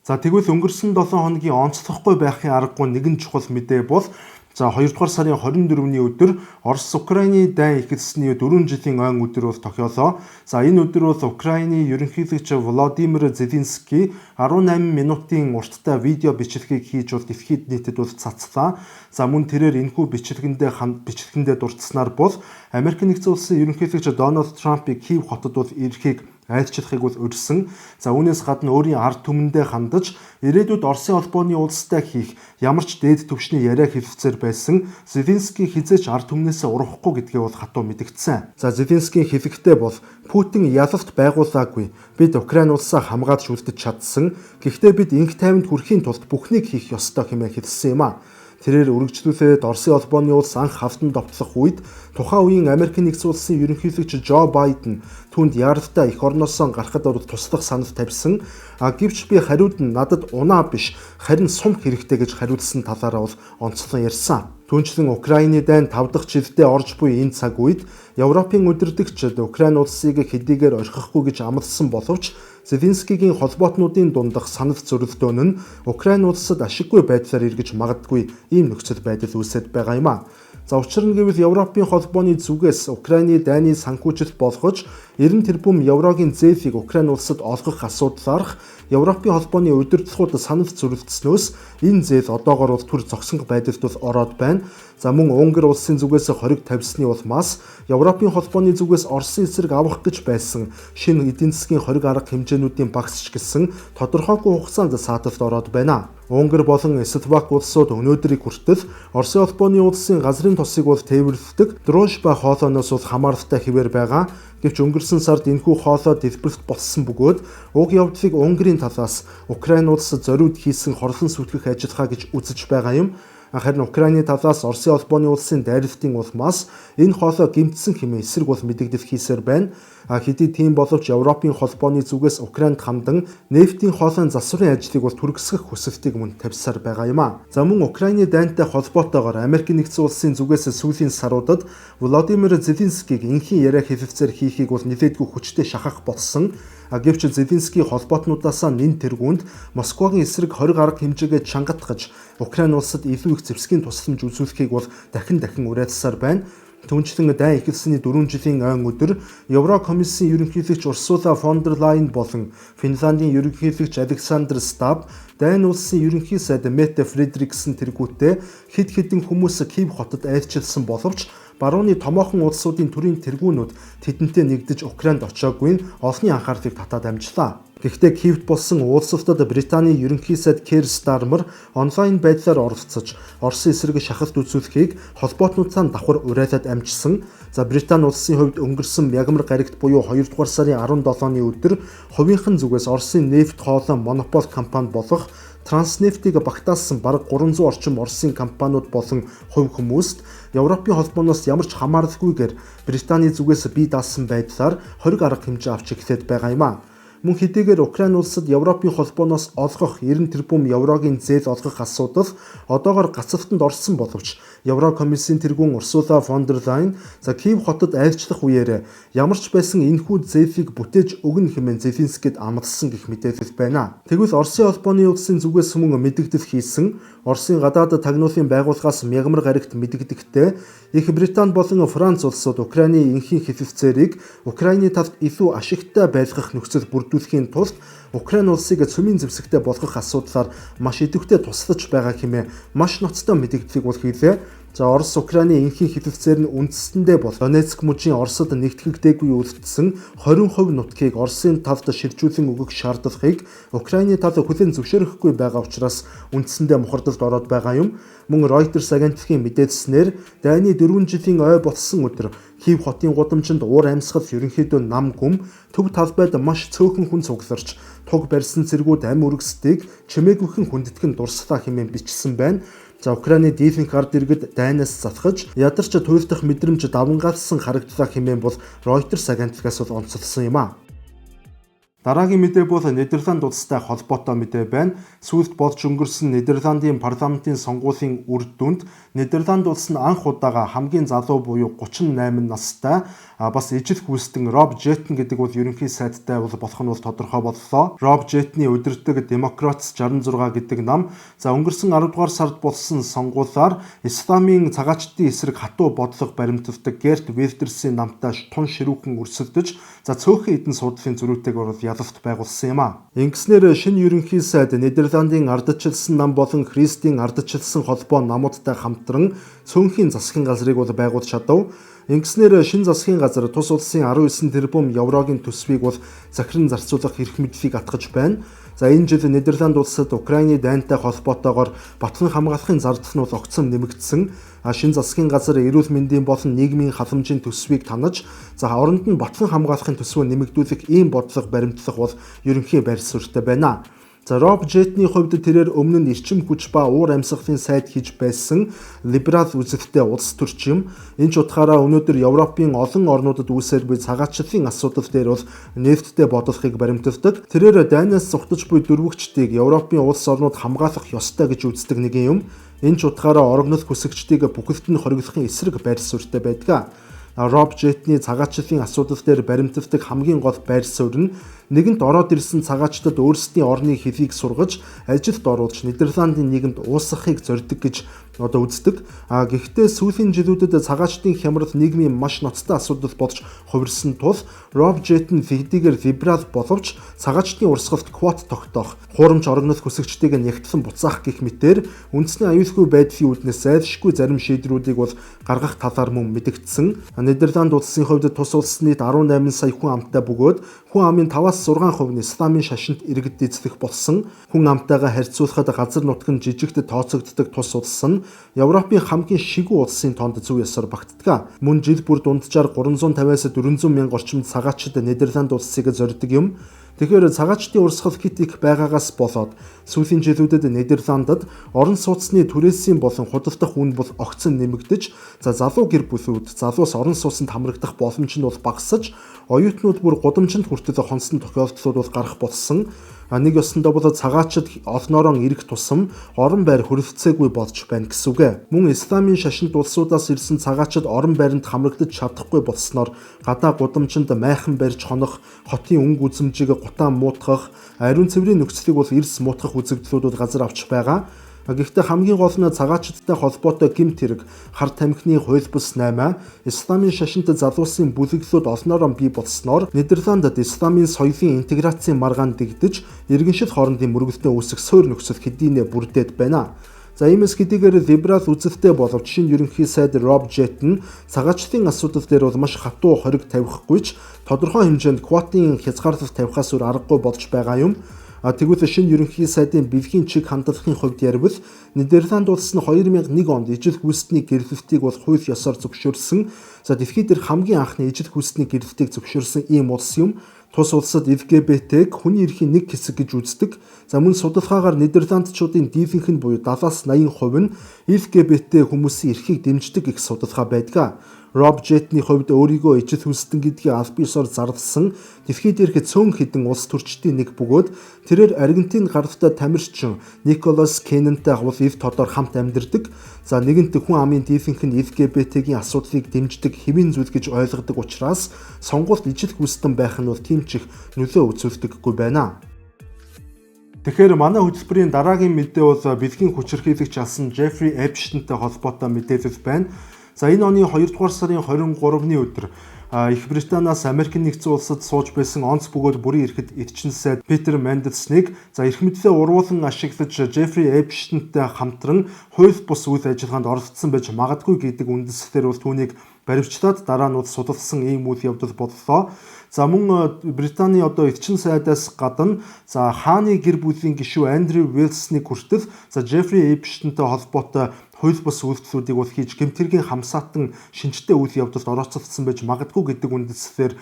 За тэгвэл өнгөрсөн 7 хоногийн онцлохгүй байхын аргагүй нэгэн чухал мэдээ бол за 2 дугаар сарын 24-ний өдөр Орос Украины дайн эхэлсний 4 жилийн ойн өдөр бол тохиолоо. За энэ өдөр бол Украины ерөнхийлөгч Владимир Зеленский 18 минутын урттай видео бичлэгийг хийж бол дэлхийд нийтэд бол цацлаа. За мөн тэрээр энэхүү бичлэгэндээ дурдсанаар бол Америк нэгдсэн улсын ерөнхийлөгч Дональд Трампыг Киев хотод бол ирэхийг айлчлахыг бол урьсан. За үүнээс гадна өөрийн ард түмэндээ хандаж ирээдүйд Оросын холбооны улстай хийх ямар ч дээд түвшний яриа хэлэлцээр байсан Зеленский хэзээ ч ард түмнээсээ урвахгүй гэдгээ бол хатуу мэдэгдсэн. За Зеленскийн хэлэхдээ бол Путин ялалт байгуулаагүй. Бид Украин улсаа хамгаалж үлдэж чадсан. Гэхдээ бид инх тайванд хүрэхийн тулд бүхнийг хийх ёстой хэмээн хэлсэн юм а. Тэрээр үргэлжлүүлээд Оросын холбооны улс анх хавтан довтлох үед тухайн үеийн Америк нэгдсэн улсын ерөнхийлөгч Жо Байден түүнд яаралтай эх орноосоо гарахад бол туслах санал тавьсан. А гэвч би хариуд нь надад унаа биш харин сум хэрэгтэй гэж хариулсан талаараа бол онцлон ярьсан. Түүнчлэн Украины дайн 5 дахь жилдээ орж буй энэ цаг үед Европын удирдагчид Украин улсыг хэдийгээр орхихгүй гэж амласан боловч Зеленскигийн холбоотнуудын дундах санал зөрөлдөөн нь Украин улсад ашиггүй байдлаар эргэж магадгүй ийм нөхцөл байдал үүсээд байгаа юм а. За учир нь гэвэл Европын холбооны зүгээс Украины дайны санхүүжилт болгож 90 тэрбум еврогийн зээлийг Украин улсад олгох асуудлаарх Европын холбооны удирдлагууд санал зөрөлдснөөс энэ зээл одоогор бол түр зогсонго байдалд бол ороод байна. За мөн Унгар улсын зүгээс хориг тавьсны улмаас Европын холбооны зүгээс Оросын эсрэг авах гэж байсан шинэ эдийн засгийн хориг арга хэмжээнүүдийн багц ч гэсэн тодорхойгүй хугацаанд сааталд ороод байна. Унгар болон Словак улсууд өнөөдрийг хүртэл Оросын холбооны улсын газрын тосыг бол тээвэрлэдэг Дружба хоолойноос бол хамааралтай хэвээр байгаа. Гэвч өнгөрсөн сард энэхүү хоолой дэлбэрэлт болсон бөгөөд уг явдлыг Унгарын талаас Украин улс зориуд хийсэн хорлон сүйтгэх ажиллагаа гэж үзэж байгаа юм. Харин Украины талаас Оросын холбооны улсын дайралтын улмаас энэ хоолой гэмтсэн хэмээн эсрэг бол мэдэгдэл хийсээр байна. Хэдий тийм боловч Европын холбооны зүгээс Украинд хандан нефтийн хоолойн засварын ажлыг бол түргэсгэх хүсэлтийг мөн тавьсаар байгаа юм а. За мөн Украины дайнтай холбоотойгоор Америк нэгдсэн улсын зүгээс сүүлийн саруудад Владимир Зеленскийг энхийн яриа хэлэлцээр хийхийг бол нэлээдгүй хүчтэй шахах болсон. Гэвч Зеленский холбоотнуудаасаа нэн тэргуунд Москвагийн эсрэг хориг арга хэмжээгээ чангатгаж Украин улсад илүү их зэвсгийн тусламж үзүүлэхийг бол дахин дахин уриалсаар байна. Түүнчлэн дайн эхэлсэний 4 жилийн ойн өдөр Еврокомиссийн ерөнхийлөгч Урсула фон дер Лайен болон Финландийн ерөнхийлөгч Александр Стаб, дайн улсын ерөнхий сайд Мете Фредриксэн тэргүүтээ хэд хэдэн хүмүүс Киев хотод айлчилсан боловч барууны томоохон улсуудын төрийн тэргүүнүүд тэдэнтэй нэгдэж Украинд очиагүй нь олонний анхаарлыг татаад амжлаа. Гэхдээ Киевт болсон уулзалтад Британий ерөнхий сайд Кэр Стармер онлайн байдлаар оролцож Оросын эсрэг шахалт үзүүлэхийг холбоотнуудаа давхар уриалаад амжсан. За Британи улсын хувьд өнгөрсөн мягмар гарагт буюу 2 дугаар сарын 17-ны өдөр хувийнхан зүгээс Оросын нефть хоолой монопол компани болох Транснефтийг багтаасан бараг 300 орчим Оросын компаниуд болон хувь хүмүүст Европын холбооноос ямар ч хамааралгүйгээр Британий зүгээс бие даасан байдлаар хориг арга хэмжээ авч эхлээд байгаа юм а. Мөн хэдийгээр Украин улсад Европын холбооноос олгох 90 тэрбум еврогийн зээл олгох асуудал одоогор гацалтанд орсон боловч Еврокомиссийн тэргүүн Урсула фон дер Лайен за Киев хотод айлчлах үеэр ямар ч байсан энэхүү зээлийг бүтээж өгнө хэмээн Зеленскийд амласан гэх мэдээлэл байна. Тэгвэл Оросын холбооны улсын зүгээс мөн мэдэгдэл хийсэн Оросын гадаад тагнуулын байгууллагаас мягмар гарагт мэдэгдэхдээ Их Британи болон Франц улсууд Украины энхийн хэлэлцээрийг Украины талд илүү ашигтай байлгах нөхцөл бүрдүүлэхийн тулд Украин улсыг цөмийн зэвсэгтэй болгох асуудлаар маш идэвхтэй туслаж байгаа хэмээн маш ноцтой мэдэгдлийг бол хийлээ. За, Орос Украины энхийн хэлэлцээр нь үндсэндээ бол Донецк мужийн Оросод нэгтгэгдээгүй үлдсэн 20% нутгийг Оросын талд шилжүүлэн өгөх шаардлагыг Украины тал хүлээн зөвшөөрөхгүй байгаа учраас үндсэндээ мухардалд ороод байгаа юм. Мөн Reuters агентлагийн мэдээлснээр дайны 4 жилийн ой болсон өдөр Киев хотын гудамжинд уур амьсгал ерөнхийдөө нам гүм, төв талбайд маш цөөхөн хүн цугларч, туг барьсан цэргүүд амь үргэсдгийг чимээгүйхэн хүндэтгэн дурслаа хэмээн бичсэн байна. За, Украины дийлэнх ард иргэд дайнаас залхаж, ядарч туйлдах мэдрэмж давангаалсан харагдлаа хэмээн бол Reuters агентлагаас бол онцлсон юм а. Дараагийн мэдээ бол Нидерланд улстай холбоотой мэдээ байна. Сүүлд болж өнгөрсөн Нидерландын парламентын сонгуулийн үр дүнд Нидерланд улс нь анх удаага хамгийн залуу буюу 38 настай бас ижил хүйстэн Роб Жеттен гэдэг бол ерөнхий сайдтай бол болох нь бол тодорхой боллоо. Роб Жеттний удирддаг Демократс 66 гэдэг нам за өнгөрсөн 10 дугаар сард болсон сонгуулиар исламын цагаачдын эсрэг хатуу бодлого баримталдаг Герт Вилдерсийн намтай тун ширүүхэн өрсөлдөж, за цөөхөн хэдэн суудлын зөрүүтэйг бол ялалт байгуулсан юм а. Ингэснээр шинэ ерөнхий сайд Нидерландын ардчилсан нам болон Христийн ардчилсан холбоо намуудтай хамтран цөөнхийн засгийн газрыг бол байгуулж чадав. Ингэснээр шинэ засгийн газар тус улсын 19 тэрбум еврогийн төсвийг бол захиран зарцуулах эрх мэдлийг атгаж байна. За, энэ жил Нидерланд улсад Украины дайнтай холбоотойгоор батлан хамгаалахын зардал нь бол огцом нэмэгдсэн. Шинэ засгийн газар эрүүл мэндийн болон нийгмийн халамжийн төсвийг танаж, за оронд нь батлан хамгаалахын төсвөө нэмэгдүүлэх ийм бодлого баримтлах бол ерөнхий байр суурьтай байна. За, Роб Жетний хувьд тэрээр өмнө нь эрчим хүч ба уур амьсгалын сайд хийж байсан либерал үзэлтэй улс төрч юм. Энэ ч утгаараа өнөөдөр Европын олон орнуудад үүсээр буй цагаачлалын асуудал дээр бол нээлттэй бодлогыг баримталдаг. Тэрээр дайнаас зугтаж буй дөрвөгчдийг Европын улс орнууд хамгаалах ёстой гэж үздэг нэгэн юм. Энэ ч утгаараа орогнол хүсэгчдийг бүхэлд нь хориглохын эсрэг байр суурьтай байдаг. Роб Жетний цагаачлалын асуудал дээр баримталдаг хамгийн гол байр суурь нь нэгэнт ороод ирсэн цагаачдад өөрсдийн орны хэлийг сургаж, ажилд оруулж, Нидерландын нийгэмд уусгахыг зорддог гэж одоо үздэг. А гэхдээ сүүлийн жилүүдэд цагаачдын хямрал нийгмийн маш ноцтой асуудал болж хувирсан тул Роб Жеттен хэдийгээр либерал боловч цагаачдын урсгалд квот тогтоох, хуурамч орогнол хүсэгчдийг нягтлан буцаах гэх мэтээр үндэсний аюулгүй байдлын үүднээс зайлшгүй зарим шийдвэрүүдийг бол гаргах талаар мөн мэдэгдсэн. Нидерланд улсын хувьд тус улс нийт 18 сая хүн амтай бөгөөд хүн амын 5-аас 6% нь исламын шашинд иргэд эзлэх болсон. Хүн амтайгаа харьцуулахад газар нутг нь жижигт тооцогддог тус улс нь Европын хамгийн шигүү улсын тоонд зөв ёсоор багтдаг. Мөн жил бүр дунджаар 350-аас 400 мянга орчим цагаачид Нидерланд улсыг зорддог юм. Тэгэхээр цагаачдын урсгал хэт их байгаагаас болоод сүүлийн жилүүдэд Нидерландад орон сууцны түрээсийн болон худалдах үн бол огцон нэмэгдэж, за залуу гэр бүлүүд залуус орон сууцнд хамрагдах боломж нь бол багасаж, оюутнууд бүр гудамжинд хүртэл хонсон тохиолдлууд бол гарах болсон. Нэг ёсондоо бол цагаачид олноороо ирэх тусам орон байр хөрөлцөөгүй болж байна гэсэн үг. Мөн исламын шашинд улсуудаас ирсэн цагаачид орон байранд хамрагдаж чадахгүй болсноор гадаа гудамжинд майхан барьж хонох, хотын өнгө үзмжийг гутаан муутгах, ариун цэврийн нөхцөлийг бол эрс муутгах үзэгдлүүд газар авч байгаа. Гэхдээ хамгийн гол нь цагаачдтай холбоотой гэмт хэрэг, хар тамхины хууль бус 8, исламын шашинт залуусын бүлэглүүд олноороо бий болсноор Нидерландд исламын соёлын интеграцийн маргаан дэгдэж, иргэншил хоорондын мөргөлтөө үүсэх суур нөхцөл хэдийнэ бүрдээд байна. За, иймээс хэдийгээр либерал үзэлтэй боловч шинэ ерөнхий сайд Роб Жеттен цагаачлалын асуудал дээр бол маш хатуу хориг тавихгүй ч тодорхой хэмжээнд квотын хязгаарлалт тавихаас өөр аргагүй болж байгаа юм. Тэгвэл шинэ ерөнхий сайдын бэлгийн чиг хандлагын хувьд ярил Нидерланд улс нь 2001 онд ижил хүйстний гэрлэлтийг бол хууль ёсоор зөвшөөрсөн. За, дэлхийд дээр хамгийн анхны ижил хүйстний гэрлэлтийг зөвшөөрсөн ийм улс юм. Тус улсад LGBT-г хүний эрхийн нэг хэсэг гэж үздэг. За, мөн судалгаагаар Нидерландчуудын дийлэнх нь буюу 70-аас 80% нь LGBT хүмүүсийн эрхийг дэмждэг гэх судалгаа байдаг. Роб Жетний хувьд өөрийгөө ижил хүйстэн гэдгийг аль биесээр зарласан дэлхий дээрх цөөн хэдэн улс төрчдийн нэг бөгөөд тэрээр Аргентин гаралтай тамирчин Николас Кеннентэй бол ив тодор хамт амьдардаг. За, нэгэнт хүн амын дийлэнх нь LGBT-гийн асуудлыг дэмждэг хэвийн зүйл гэж ойлгодог учраас сонгуульд ижил хүйстэн байх нь бол тийм ч их нөлөө үзүүлдэггүй байна. Тэгэхээр манай хөтөлбөрийн дараагийн мэдээ бол бэлгийн хүчирхийлэгч алсан Джеффри Эпштейнтэй холбоотой мэдээлэл байна. За, энэ оны 2 дугаар сарын 23-ны өдөр Их Британиас Америк нэгдсэн улсад сууж байсан онц бөгөөд бүрийн эрхэд эрчин сайд Питер Мандельсныг за эрх мэдлээ урвуулан ашиглаж Джеффри Эпштейнтэй хамтран хууль бус үйл ажиллагаанд оролцсон байж магадгүй гэдэг үндэслэлээр бол түүнийг баривчлаад дараа нь судалсан ийм үйл явдал боллоо. За мөн Британий одоо эрчин сайдаас гадна за хааны гэр бүлийн гишүүн Андрю Уилсныг хүртэл за Джеффри Эпштейнтэй холбоотой хууль бус үйлдэлүүдийг бол хийж гэмтэргийн хамсаатан шинжтэй үйл явдалд орооцолдсон байж магадгүй гэдэг үндэслэлээр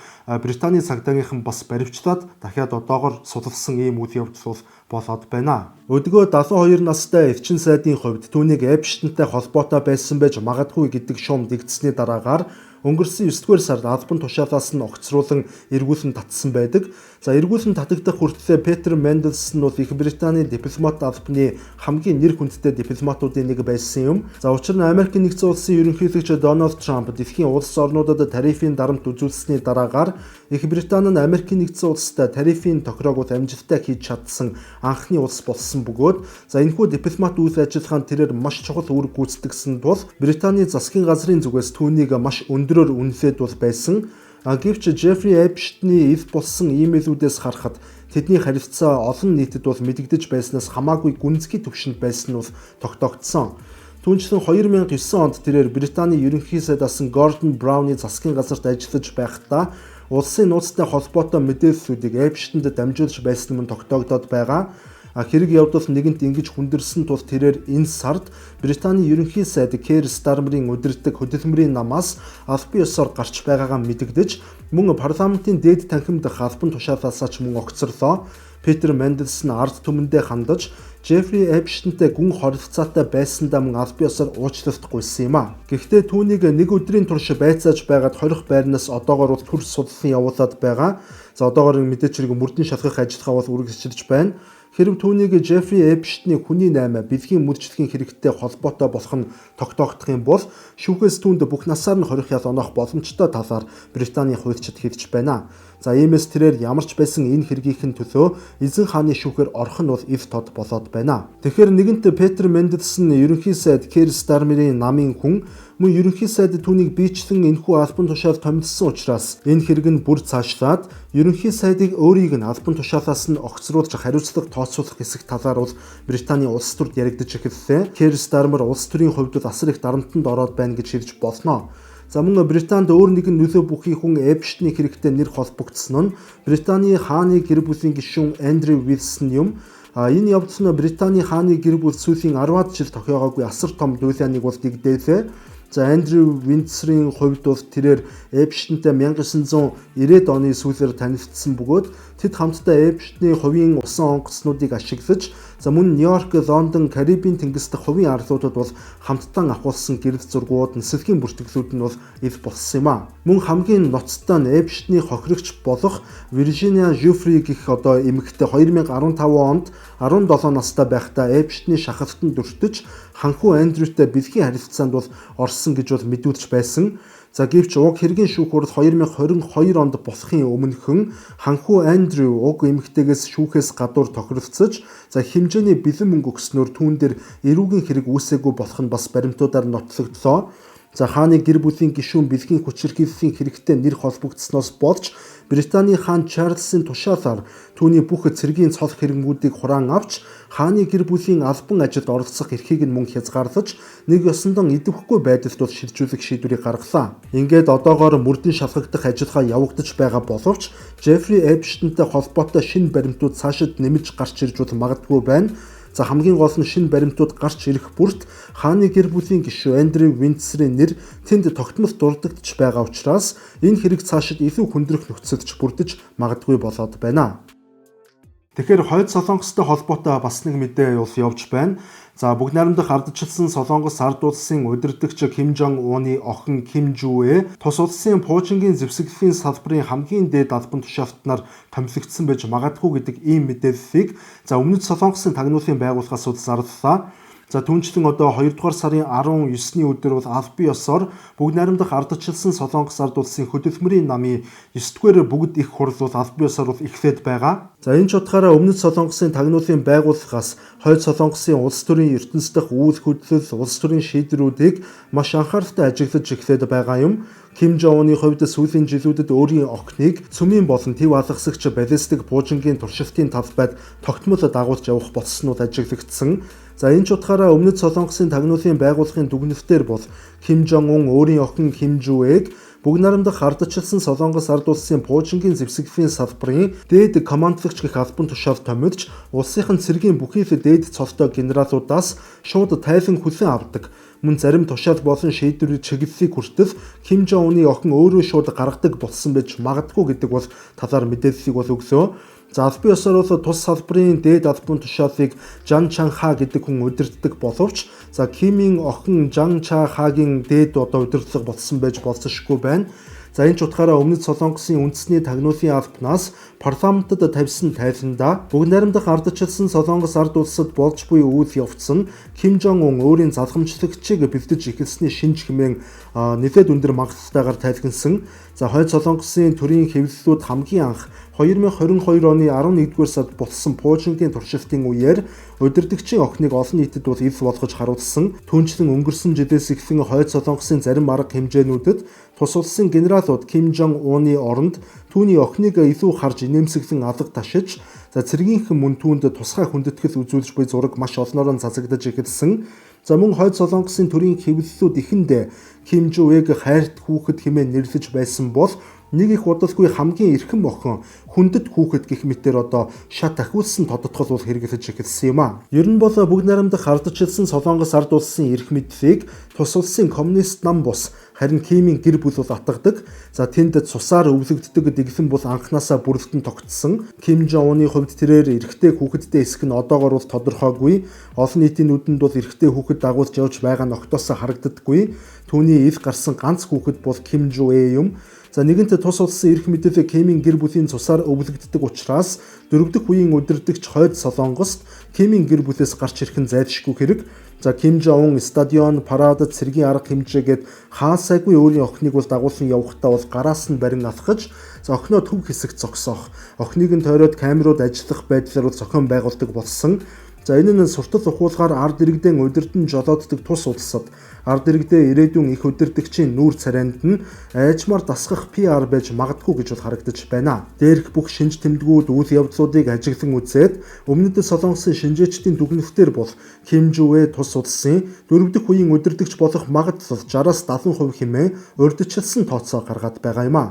Британий цагдаагийнхан бас баривчлаад дахиад одоогор судалсан ийм үйл явдал бол болоод байна. Өдгөө 72 настай эрчин сайдын хувьд түүнийг Эпштейнтэй холбоотой байсан байж магадгүй гэдэг шуум дэгдсэний дараагаар өнгөрсөн 9 дугаар сард албан тушаалаас нь огцруулан эргүүлэн татсан байдаг. За эргүүлэн татагдах хүртлээр Петер Мендельсон бол Их Британий дипломат албаны хамгийн нэр хүндтэй дипломатуудын нэг байсан юм. За учир нь Америк нэгдсэн улсын ерөнхийлөгч Дональд Трамп дэлхийн улс орнуудад тарифын дарамт үзүүлсэний дараагаар Их Британи нь Америк нэгдсэн улстай тарифын тохироог бол амжилттай хийж чадсан анхны улс болсон бөгөөд за энэхүү дипломат үйл ажиллагаанд тэрээр маш чухал үүрэг гүйцэтгэсэн тул Британий засгийн газрын зүгээс түүнийг маш өндрөөр үнэлээд бол байсан. Гэвч Джеффри Эпштейний ил болсон имэйлүүдээс харахад тэдний харилцаа олон нийтэд бол мэдэгдэж байснаас хамаагүй гүнзгий түвшинд байсан нь бол тогтоогдсон. Түүнчлэн 2009 онд тэрээр Британий ерөнхий сайд асан Гордон Брауны засгийн газарт ажиллаж байхдаа улсын нууцтай холбоотой мэдээллүүдийг Эпштейнд дамжуулж байсан нь тогтоогдоод байгаа. Хэрэг явдал нэгэнт ингэж хүндэрсэн тул тэрээр энэ сард Британий ерөнхий сайд Кэр Стармерийн удирддаг хөдөлмөрийн намаас албан ёсоор гарч байгаагаа мэдэгдэж мөн парламентын дээд танхим дахь албан тушаалаасаа ч мөн огцорлоо. Питер Мандельсон ард түмэндээ хандаж Джеффри Эпштейнтэй гүн хорилцаатай байсандаа мөн албан ёсоор уучлалт гуйсан юм а. Гэхдээ түүнийг нэг өдрийн турш байцааж байгаад хорих байрнаас одоогоор бол төр судлан явуулаад байгаа. За одоогоор мэдээч хэрэг мөрдөн шалгах ажиллагаа бол үргэлжилж байна. Хэрв түүнийг Джеффри Эпштейний хүний наймаа бэлгийн мөрчлөгийн хэрэгтэй холбоотой болох нь тогтоогдох юм бол шүүхээс түүнд бүх насаар нь хорих ял оноох боломжтой талаар Британий хуульчид хэлж байна. За иймээс тэрээр ямар ч байсан энэ хэргийнхэн төлөө эзэн хааны шүүхээр орох нь бол ил тод болоод байна. Тэгэхээр нэгэнт Петер Мендельсон ерөнхий сайд Кэр Стармерийн намын хүн мөн ерөнхий сайд түүнийг биечлэн энэхүү албан тушаал томилсон учраас энэ хэрэг нь бүр цаашлаад ерөнхий сайдыг өөрийг нь албан тушаалаас нь огцруулж хариуцлага тооцоолох хэсэг талаар бол Британий улс төрд яригдаж эхэллээ. Кэр Стармер улс төрийн хувьд бол асар их дарамтанд ороод байна гэж хэлж болно. За мөн Британд өөр нэгэн нөлөө бүхий хүн Эпштейний хэрэгтэй нэр холбогдсон нь Британий хааны гэр бүлийн гишүүн Андрю Уилсон юм. Энэ явдал нь Британий хааны гэр бүл сүүлийн 10-аад жил тохиогоогүй асар том дуйлааныг бол дэгдээлээ. За Андрю Виндсрийн хувьд бол тэрээр Эпштейнтэй 1990-ад оны сүүлээр танилцсан бөгөөд тэд хамтдаа Эпштейний хувийн усан онгоцнуудыг ашиглаж за мөн Нью-Йорк, Лондон, Карибын тэнгис дахь хувийн арлуудад бол хамтдаа авахулсан гэрэл зургууд, нислэгийн бүртгэлүүд нь бол ил болсон юм а. Мөн хамгийн ноцтой нь Эпштейний хохирогч болох Виржиниа Жюфри гэх одоо эмэгтэй 2015 онд 17 настай байхдаа Эпштейний шахалтанд өртөж ханхүү Андрютэй бэлгийн харилцаанд бол орсон гэж бол мэдүүлж байсан. За гэвч уг хэргийн шүүх хурал 2022 онд болохын өмнөхөн ханхүү Андрю уг эмэгтэйгээс шүүхээс гадуур тохиролцож за хэмжээний бэлэн мөнгө өгснөөр түүн дээр эрүүгийн хэрэг үүсээгүй болох нь бас баримтуудаар нотлогдлоо. За хааны гэр бүлийн гишүүн бэлгийн хүчирхийллийн хэрэгтэй нэр холбогдсоноос болж Британий хаан Чарльзын тушаалаар түүний бүх цэргийн цол хэрэгмүүдийг хураан авч хааны гэр бүлийн албан ажилд оролцох эрхийг нь мөн хязгаарлаж нэг ёсондоо идэвхгүй байдалд бол шилжүүлэх шийдвэрийг гаргалаа. Ингээд одоогоор мөрдөн шалгагдах ажиллагаа явагдаж байгаа боловч Джеффри Эпштейнтэй холбоотой шинэ баримтууд цаашид нэмж гарч ирж бол магадгүй байна. За хамгийн гол нь шинэ баримтууд гарч ирэх бүрт хааны гэр бүлийн гишүүн Андрю Виндсрийн нэр тэнд тогтмол дурддагч байгаа учраас энэ хэрэг цаашид илүү хүндрэх нөхцөлд бүрдэж магадгүй болоод байна. Тэгэхээр хойд Солонгостой холбоотой бас нэг мэдээ явж байна. За бүгд найрамдах ардчилсан Солонгос ард улсын удирдагч Ким Жон Уны охин Ким Жүэ тус улсын пуужингийн зэвсэглэлийн салбарын хамгийн дээд албан тушаалтнаар томилогдсон байж магадгүй гэдэг ийм мэдээллийг за өмнөд Солонгосын тагнуулын байгууллагаас зарлалаа. За түүнчлэн одоо 2 дугаар сарын 19-ний өдөр бол албан ёсоор бүгд найрамдах ардчилсан Солонгос ард улсын хөдөлмөрийн намын 9 дугаар бүгд их хурал бол албан ёсоор бол эхлээд байгаа. За энэ ч утгаараа өмнөд Солонгосын тагнуулын байгууллагаас хойд Солонгосын улс төрийн ертөнц дэх үйл хөдлөл, улс төрийн шийдвэрүүдийг маш анхааралтай ажиглаж эхлээд байгаа юм. Ким Жон Уны хувьд сүүлийн жилүүдэд өөрийн охиныг цөмийн болон төв алгасагч баллистик буужингийн туршилтын талбайд тогтмол дагуулж явах болснууд ажиглагдсан. За энэ ч утгаараа Өмнөд Солонгосын тагнуулын байгууллагын дүгнэлтээр бол Ким Жон Ун өөрийн охин Ким Жүэг бүгд нарамдах ардчилсан Солонгос ард улсын пуужингийн зэвсэглийн салбарын дээд командлагч гэх албан тушаал томилж улсынх нь цэргийн бүхий л дээд цолтой генералуудаас шууд тайлан хүлээн авдаг. Мөн зарим тушаал болон шийдвэр чиглэлийг хүртэл Ким Жон Уны охин өөрөө шууд гаргадаг болсон байж магадгүй гэдэг бол талаар мэдээллийг бол өглөө. За албан ёсоор бол тус салбарын дээд албан тушаалыг Жан Чан Ха гэдэг хүн удирддаг боловч за Кимийн охин Жан Ча Хагийн дээд одоо удирдлага болсон байж болзошгүй байна. За энэ ч утгаараа Өмнөд Солонгосын үндэсний тагнуулын албанаас парламентод тавьсан тайландаа бүгд найрамдах ардчилсан Солонгос ард улсад болж буй үйл явц нь Ким Жон Ун өөрийн залгамжлагчийг бэлдэж эхэлсний шинж хэмээн нэлээд өндөр магадлалтайгаар тайлгнасан. За хойд Солонгосын төрийн хэвлэлүүд хамгийн анх 2022 оны 11-р сард болсон пуужингийн туршилтын үеэр удирдагчийн охиныг олон нийтэд бол ил болгож харуулсан. Түүнчлэн өнгөрсөн жилээс эхлэн хойд Солонгосын зарим арга хэмжээнүүдэд тус улсын генералууд Ким Жон Уны оронд түүний охиныг илүү харж инээмсэглэн алга ташиж, за цэргийнхэн мөн түүнд тусгай хүндэтгэл үзүүлж буй зураг маш олноороо цацагдаж эхэлсэн. За мөн хойд Солонгосын төрийн хэвлэлүүд эхэндээ Ким Жүэг хайрт хүүхэд хэмээн нэрлэж байсан бол нэг их удалгүй хамгийн эрхэм охин хүндэт хүүхэд гэх мэтээр одоо шат ахиулсан тодотгол бол хэрэглэж эхэлсэн юм а. Ер нь бол бүгд найрамдах ардчилсан Солонгос ард улсын эрх мэдлийг тус улсын коммунист нам бус харин Кимийн гэр бүл бол атгадаг. За тэнд цусаар өвлөгддөг дэглэм бол анханасаа бүрэлдэн тогтсон. Ким Жон Уны хувьд тэрээр эрэгтэй хүүхэдтэй эсэх нь одоогор бол тодорхойгүй. Олон нийтийн нүдэнд бол эрэгтэй хүүхэд дагуулж явж байгаа нь огтоосоо харагддаггүй. Түүний ил гарсан ганц хүүхэд бол Ким Жу Э юм. За нэгэнт тус улсын эрх мэдэл Кимийн гэр бүлийн цусаар өвлөгддөг учраас дөрөв дэх үеийн удирдагч хойд Солонгост Кимийн гэр бүлээс гарч ирэх нь зайлшгүй хэрэг. За Ким Жон Ун стадион, парадад цэргийн арга хэмжээгээд хаасайгүй өөрийн охиныг бол дагуулсан явхдаа бол гараас нь барин алхаж, за охиноо төв хэсэгт зогсоох, охиныг нь тойроод камерууд ажиллах байдлаар бол зохион байгуулдаг болсон. За энэ нь суртал ухуулгаар ард иргэдэн удирдан жолооддаг тус улсад ард иргэдээ ирээдүйн их удирдагчийн нүүр царайнд нь айжмаар дасгах PR байж магадгүй гэж бол харагдаж байна. Дээрх бүх шинж тэмдгүүд үйл явдлуудыг ажиглан үзээд Өмнөд Солонгосын шинжээчдийн дүгнэлтээр бол Ким Жүэ тус улсын дөрөв дэх үеийн удирдагч болох магадлал 60-аас 70% хэмээн урьдчилсан тооцоо гаргаад байгаа юм а.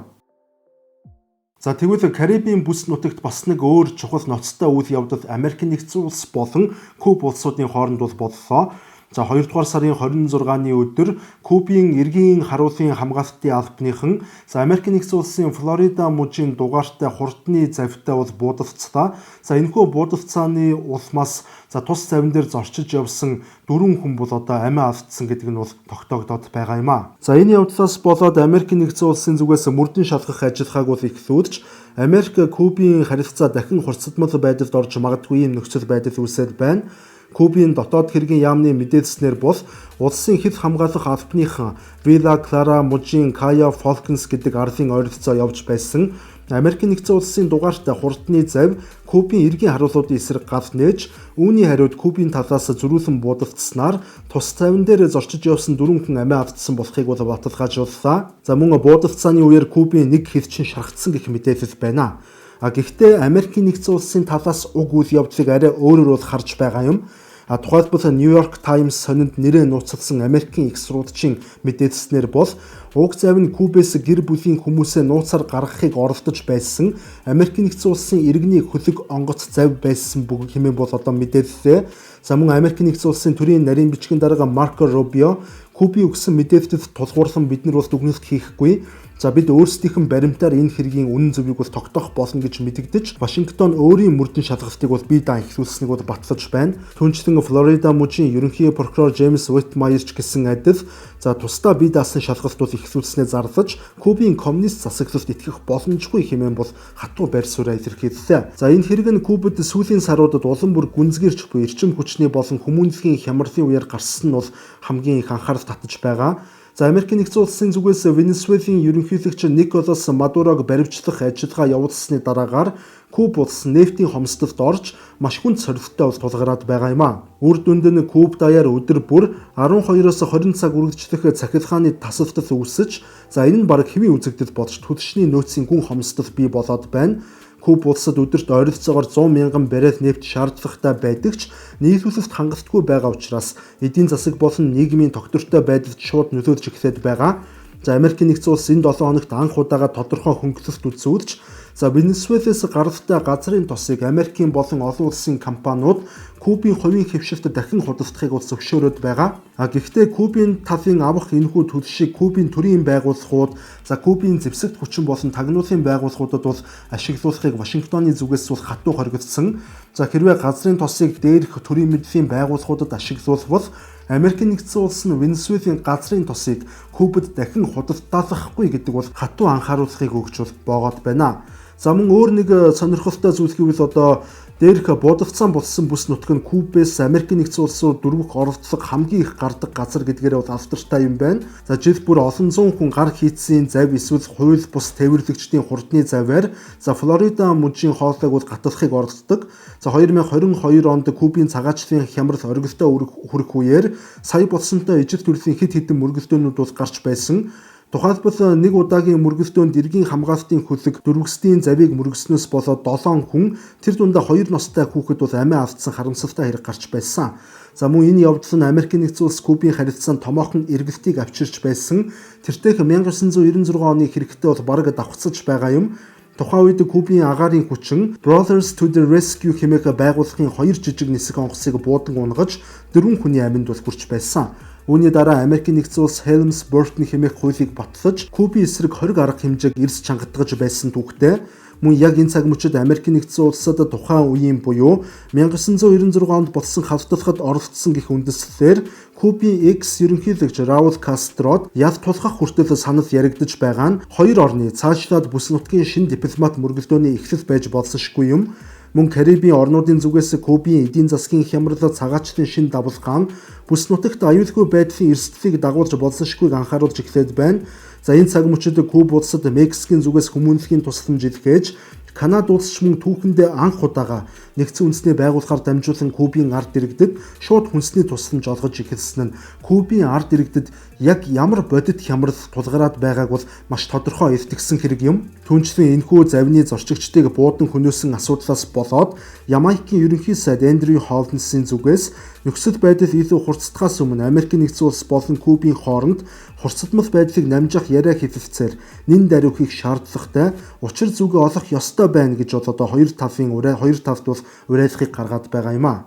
За тэгвэл Карибын бүс нутагт бас нэг өөр чухал ноцтой үйл явдал Америк нэгдсэн улс болон Куб улсуудын хооронд бол боллоо. За 2 дугаар сарын 26-ны өдөр Кубын эргийн харуулын хамгаалтын албаныхан за Америк нэгдсэн улсын Флорида мужийн дугаартай хурдны завьтай бол буудалцлаа. За энэхүү буудалцааны улмаас за тус завин дээр зорчиж явсан дөрвөн хүн бол одоо амиа алдсан гэдэг нь бол тогтоогдоод байгаа юм а. За энэ явдлаас болоод Америк нэгдсэн улсын зүгээс мөрдөн шалгах ажиллагааг бол эхлүүлж Америк Кубын харилцаа дахин хурцдмал байдалд орж магадгүй юм нөхцөл байдал үүсээд байна. Кубын дотоод хэргийн яамны мэдээлснээр бол улсын хил хамгаалах албаныхан Вилла Клара мужийн Кая Фолкенс гэдэг арлын ойролцоо явж байсан. Америк нэгдсэн улсын дугаартай хурдны зав Кубын эргийн харуулуудын эсрэг гал нээж үүний хариуд Кубын талаас зөрүүлэн буудалцсанаар тус завин дээр зорчиж явсан дөрвөн хүн амиа алдсан болохыг бол баталгаажууллаа. За мөн буудалцааны үеэр Кубын нэг хилчин шархтсан гэх мэдээлэл байна. А гэхдээ Америкийн нэгдсэн улсын талаас уг үйл явдлыг арай өөрөөр бол харж байгаа юм. А тухайлбал New York Times сонинд нэрээ нууцласан Америкийн их сурвалжийн мэдээлснээр бол уг завь нь Кубээс гэр бүлийн хүмүүсээ нууцаар гаргахыг оролдож байсан Америкийн нэгдсэн улсын иргэний хөлөг онгоц завь байсан бүгд хэмээн бол одоо мэдээллээ. За мөн Америкийн нэгдсэн улсын төрийн нарийн бичгийн дарга Марко Рубио Кубын өгсөн мэдээлэлд тулгуурлан бид нар бол дүгнэлт хийхгүй. За бид өөрсдийнх нь баримтаар энэ хэргийн үнэн зөвийг бол тогтоох болно гэж мэдэгдэж Вашингтон өөрийн мөрдөн шалгалтыг бол бие даан эхлүүлсэнийг бол батлаж байна. Түүнчлэн Флорида мужийн ерөнхий прокурор Джеймс Уитмайер ч гэсэн адил за тусдаа бие даасан шалгалт бол эхлүүлснээ зарлаж Кубын коммунист засаглалд итгэх боломжгүй хэмээн бол хатуу байр сууриа илэрхийллээ. За энэ хэрэг нь Кубад сүүлийн саруудад улам бүр гүнзгийрч буй эрчим хүчний болон хүмүүнлэгийн хямралын үеэр гарсан нь бол хамгийн их анхаарал татаж байгаа. За, Америкийн нэгдсэн улсын зүгээс Венесуэлийн ерөнхийлөгч Николас Мадурог баривчлах ажиллагаа явуулсны дараагаар Куб улс нефтийн хомсдолд орж маш хүнд сорилттой бол тулгараад байгаа юм а. Үр дүнд нь Куб даяар өдөр бүр 12-оос 20 цаг үргэлжлэх цахилгааны тасалдал үүсэж, за, энэ нь бараг хэвийн үзэгдэл болж түлшний нөөцийн гүн хомсдол бий болоод байна. Куб улсад өдөрт ойролцоогоор 100 мянган баррел нефть шаардлагатай байдаг ч нийлүүлэлт хангалтгүй байгаа учраас эдийн засаг болон нийгмийн тогтвортой байдалд шууд нөлөөлж эхлээд байгаа. За, Америкийн нэгдсэн улс энэ 7 хоногт анх удаага тодорхой хөнгөлөлт үзүүлж, за, Венесуэлээс гаралтай газрын тосыг Америкийн болон олон улсын компаниуд Кубын хувийн хэвшилт дахин худалдахыг бол зөвшөөрөөд байгаа. А гэхдээ Кубын талын авах энэхүү төлшийг Кубын төрийн байгууллагууд, за, Кубын зэвсэгт хүчин болон тагнуулын байгууллагуудад бол ашиглуулахыг Вашингтоны зүгээс бол хатуу хоригдсон. За, хэрвээ газрын тосыг дээрх төрийн мэдлийн байгууллагуудад ашиглуулбал Америкийн нэгдсэн улс нь Венесуэлийн газрын тосыг Кубад дахин худалдаалгахгүй гэдэг бол хатуу анхааруулгыг өгч бол боогод байна. За, мөн өөр нэг сонирхолтой зүйл гэвэл одоо дээрх будалцсан болсон бүс нутг нь Кубээс Америкийн нэгдсэн улс руу дөрвөх оролдлого хамгийн их гардаг газар гэдгээрээ бол алдартай юм байна. За, жил бүр олон зуун хүн гар хийцийн завь эсвэл хууль бус тээвэрлэгчдийн хурдны завиар, за, Флорида мужийн хоолойг бол гаталахыг оролддог. За, 2022 онд Кубын цагаачлалын хямрал оргилдоо хүрэх үеэр сая болсонтой ижил төрлийн хэд хэдэн мөргөлдөөнүүд бол гарч байсан. Тухайлбал, нэг удаагийн мөргөлдөөнд эргийн хамгаалтын хөлөг дөрвөсдийн завийг мөргөснөөс болоод 7 хүн, тэр дундаа 2 настай хүүхэд бол амиа алдсан харамсалтай хэрэг гарч байсан. За, мөн энэ явдал нь Америкийн нэгдсэн улс Кубын харилцаанд томоохон эргэлтийг авчирч байсан. Тэртээх 1996 оны хэрэгтээ бол бараг давхцаж байгаа юм. Тухайн үед Кубын агаарын хүчин Brothers to the Rescue хэмээх байгууллагын хоёр жижиг нисэх онгоцыг буудан унагаж, дөрвөн хүний аминд бол хүрч байсан. Үүний дараа Америкийн нэгдсэн улс Helms Burton хэмээх хуулийг батлаж, Кубын эсрэг хориг арга хэмжээг эрс чангатгаж байсан түүхтэй. Мөн яг энэ цаг мөчид Америкийн нэгдсэн улсад тухайн үеийн буюу 1996 онд болсон халдлагад оролцсон гэх үндэслэлээр Кубын экс ерөнхийлөгч Раул Кастрод ял тулгах хүртэл санал яригдаж байгаа нь хоёр орны цаашлаад бүс нутгийн шинэ дипломат мөргөлдөөний эхлэл байж болзошгүй юм. Мөн Карибын орнуудын зүгээс Кубын эдийн засгийн хямрал, цагаачлалын шинэ давлгаа нь бүс нутагт аюулгүй байдлын эрсдлийг дагуулж болзошгүйг анхааруулж эхлээд байна. За, энэ цаг мөчид Куб улсад Мексикийн зүгээс хүмүүнлэгийн тусламж илгээж, Канада улс ч мөн түүхэндээ анх удаага нэгдсэн үндэсний байгууллагаар дамжуулан Кубын ард иргэдэд шууд хүнсний тусламж олгож эхэлсэн нь Кубын ард иргэдэд яг ямар бодит хямрал тулгараад байгааг бол маш тодорхой илтгэсэн хэрэг юм. Түүнчлэн энэхүү завны зорчигчдыг буудан хөнөөсөн асуудлаас болоод Ямайкын ерөнхий сайд Эндрю Холнесын зүгээс нөхцөл байдал илүү хурцдахаас өмнө Америкийн нэгдсэн улс болон Кубын хооронд хурцдмал байдлыг намжих яриа хэлэлцээр нэн даруй хийх шаардлагатай, учир зүгээ олох ёстой байна гэж бол одоо хоёр талын урай хоёр талд бол уриалгыг гаргаад байгаа юм а.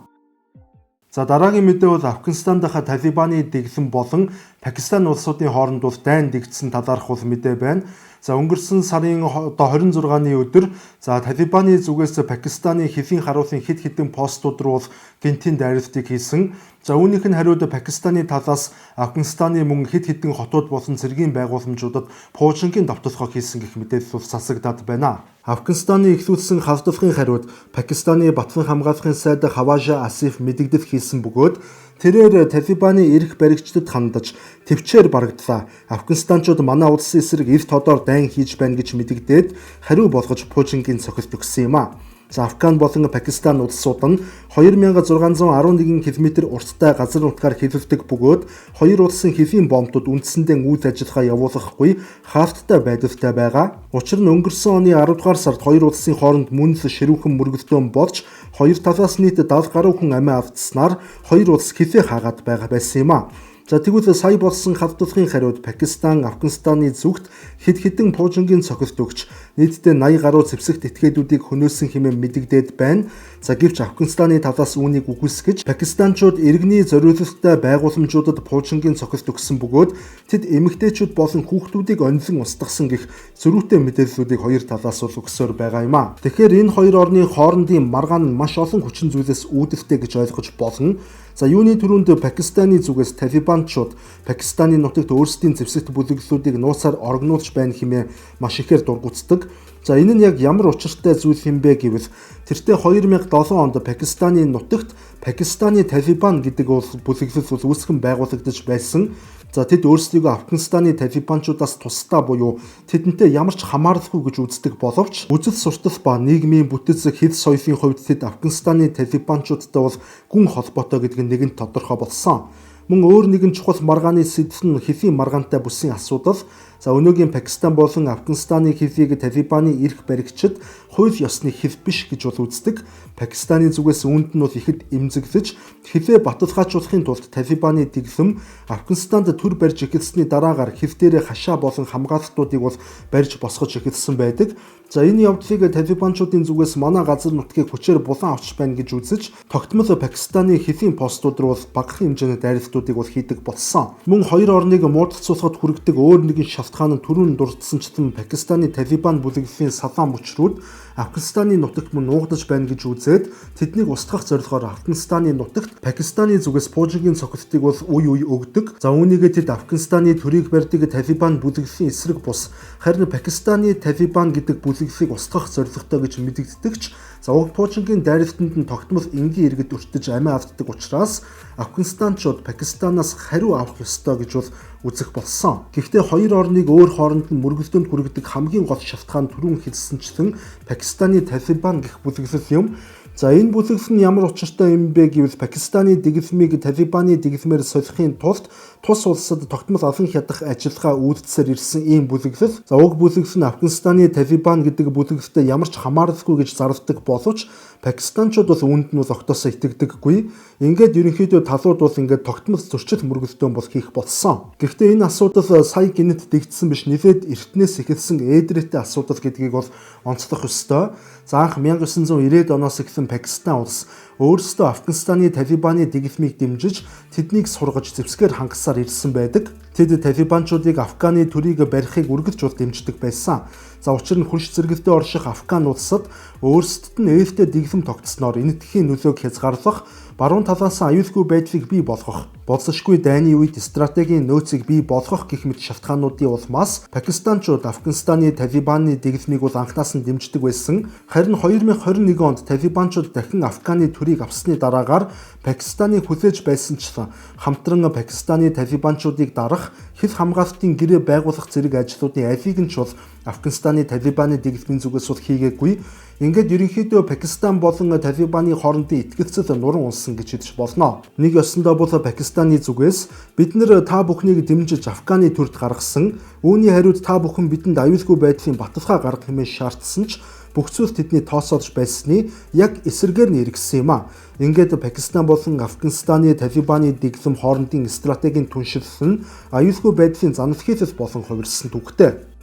За, дараагийн мэдээ бол Афганистан дахь Талибаны дэглэм болон Пакистан улсуудын хооронд бол дайн дэгдсэн талаарх бол мэдээ байна. За, өнгөрсөн сарын одоо 26-ны өдөр, за, Талибаны зүгээс Пакистаны хилийн харуулын хэд хэдэн постууд руу бол гэнэтийн дайралтыг хийсэн. За, үүнийх нь хариуд Пакистаны талаас Афганистаны мөн хэд хэдэн хотууд болон цэргийн байгууламжуудад пуужингийн довтолгоо хийсэн гэх мэдээлэл бол засагдаад байна. Афганистаны эхлүүлсэн халдлагын хариуд Пакистаны Батлан хамгаалахын сайд Хаважа Асиф мэдэгдэл хийсэн бөгөөд тэрээр Талибаны эрх баригчдад хандаж төвчээр барагдлаа. Афганистанчууд манай улсын эсрэг эрт тодоор дайн хийж байна гэж мэдэгдээд хариу болгож пуужингийн цохилт өгсөн юм а. За, Афган болон Пакистан улсууд нь 2611 км урттай газар нутгаар хилэлдэг бөгөөд хоёр улсын хилийн бомбууд үндсэндээ үйл ажиллагаа явуулахгүй хаалттай байдалтай байгаа. Учир нь өнгөрсөн оны 10 дугаар сард хоёр улсын хооронд мөн л ширүүхэн мөргөлдөөн болж хоёр талаас нийт 70 гаруй хүн амиа алдснаар хоёр улс хилээ хаагаад байгаа байсан юм а. За, тэгвэл сая болсон халдлагын хариуд Пакистан, Афганистаны зүгт хэд хэдэн пуужингийн цохилт өгч нийтдээ 80 гаруй зэвсэгт этгээдүүдийг хөнөөсөн хэмээн мэдэгдээд байна. За, гэвч Афганистаны талаас үүнийг үгүйсгэж, Пакистанчууд иргэний зориулалттай байгууламжуудад пуужингийн цохилт өгсөн бөгөөд тэд эмэгтэйчүүд болон хүүхдүүдийг онилон устгасан гэх зөрүүтэй мэдээллүүдийг хоёр талаас бол өгсөөр байгаа юм а. Тэгэхээр энэ хоёр орны хоорондын маргаан нь маш олон хүчин зүйлээс үүдэлтэй гэж ойлгож болно. За, юуны түрүүнд Пакистаны зүгээс Талибанчууд Пакистаны нутагт өөрсдийн зэвсэгт бүлэглэлүүдийг нууцаар орогнуулж байна хэмээн маш ихээр дургүйцдэг. За, энэ нь яг ямар учиртай зүйл юм бэ гэвэл тэртээ 2007 онд Пакистаны нутагт Пакистаны Талибан гэдэг бол бүлэглэл бол үүсгэн байгуулагдаж байсан. За тэд өөрсдийгөө Афганистаны талибанчуудаас тусдаа буюу тэдэнтэй ямар ч хамааралгүй гэж үздэг боловч үзэл суртал ба нийгмийн бүтэц, хэл соёлын хувьд тэд Афганистаны талибанчуудтай бол гүн холбоотой гэдэг нь нэгэн тодорхой болсон. Мөн өөр нэгэн чухал маргааны сэдэв нь хэлийн маргаантай бүсийн асуудал. За өнөөгийн Пакистан болон Афганистаны хэлийг Талибаны эрх баригчид хууль ёсны хэл биш гэж бол үздэг. Пакистаны зүгээс үүнд нь бол ихэд эмзэглэж хэлээ баталгаажуулахын тулд Талибаны дэглэм Афганистанд төр барьж эхэлсний дараагаар хэл дээрээ хашаа болон хамгаалалтуудыг бол барьж босгож эхэлсэн байдаг. За энэ явдлыг талибанчуудын зүгээс манай газар нутгийг хүчээр булан авч байна гэж үзэж тогтмол Пакистаны хэлийн постууд руу багахан хэмжээний дайралтуудыг бол хийдэг болсон. Мөн хоёр орныг муудалцуулахад хүргэдэг өөр нэгэн шалтгаан нь түрүүн дурдсанчлан Пакистаны Талибан бүлэглэлийн салаан мөчрүүд Афганистаны нутагт мөн нуугдаж байна гэж үзээд тэднийг устгах зорилгоор Афганистаны нутагт Пакистаны зүгээс пуужингийн цохилтыг бол үе үе өгдөг. За үүнийгээ тэд Афганистаны төрийг барьдаг Талибан бүлэглэлийн эсрэг бус харин Пакистаны Талибан гэдэг бүлэглэлийг устгах зорилготой гэж мэдэгддэг ч за уг пуужингийн дайралтанд нь тогтмол энгийн иргэд өртөж амиа алддаг учраас Афганистанчууд Пакистанаас хариу авах ёстой гэж бол үзэх болсон. Гэхдээ хоёр орныг өөр хооронд нь мөргөлдөөнд хүргэдэг хамгийн гол шалтгаан түрүүн хэлсэнчлэн Пакистаны Талибан гэх бүлэглэл юм. За энэ бүлэглэл нь ямар учиртай юм бэ гэвэл Пакистаны дэглэмийг Талибаны дэглэмээр солихын тулд тус улсад тогтмол алан хядах ажиллагаа үйлдсээр ирсэн ийм бүлэглэл. За уг бүлэглэл нь Афганистаны Талибан гэдэг бүлэглэлтэй ямар ч хамааралгүй гэж зарладаг боловч Пакистанчууд бол үүнд нь бол огтоосоо итгэдэггүй. Ингээд ерөнхийдөө талууд бол ингээд тогтмол зөрчил мөргөлдөөн бол хийх болсон. Гэхдээ энэ асуудал сая гинэт дэгдсэн биш, нэлээд эртнээс эхэлсэн ээдрээтэй асуудал гэдгийг бол онцлох ёстой. За анх 1990-ад оноос эхлэн Пакистан улс өөрсдөө Афганистаны Талибаны дэглэмийг дэмжиж тэднийг сургаж зэвсгээр хангасаар ирсэн байдаг. Тэд талибанчуудыг Афганы төрийг барихыг үргэлж бол дэмждэг байсан. За учир нь хөрш зэрэгэлдээ орших Афган улсад өөрсдөд нь ээлтэй дэглэм тогтсноор энэтхэгийн нөлөөг хязгаарлах, баруун талаас аюулгүй байдлыг бий болгох, болзошгүй дайны үед стратегийн нөөцийг бий болгох гэх мэт шалтгаануудын улмаас Пакистанчууд Афганистаны Талибаны дэглэмийг бол анхнаас нь дэмждэг байсан. Харин 2021 онд Талибанчууд дахин Афганы төрийг авсны дараагаар Пакистаныг хүлээж байсанчлан хамтран Пакистаны Талибанчуудыг дарах, хил хамгаалтын гэрээ байгуулах зэрэг ажлуудын алийг нь ч бол Афганистаны Талибаны дэглэмийн зүгээс бол хийгээгүй. Ингээд ерөнхийдөө Пакистан болон Талибаны хоорондын итгэлцэл нуран унсан гэж хэлж болно. Нэг ёсондоо бол Пакистаны зүгээс бид нэр та бүхнийг дэмжиж Афганы төрд гаргасан, үүний хариуд та бүхэн бидэнд аюулгүй байдлын баталгаа гаргах хэмээн шаардсан ч бүх зүйл тэдний тооцоолж байсны яг эсрэгээр нь эргэсэн юм а. Ингээд Пакистан болон Афганистаны Талибаны дэглэм хоорондын стратегийн түншилэл нь аюулгүй байдлын заналхийлэл болон хувирсан түүхтэй.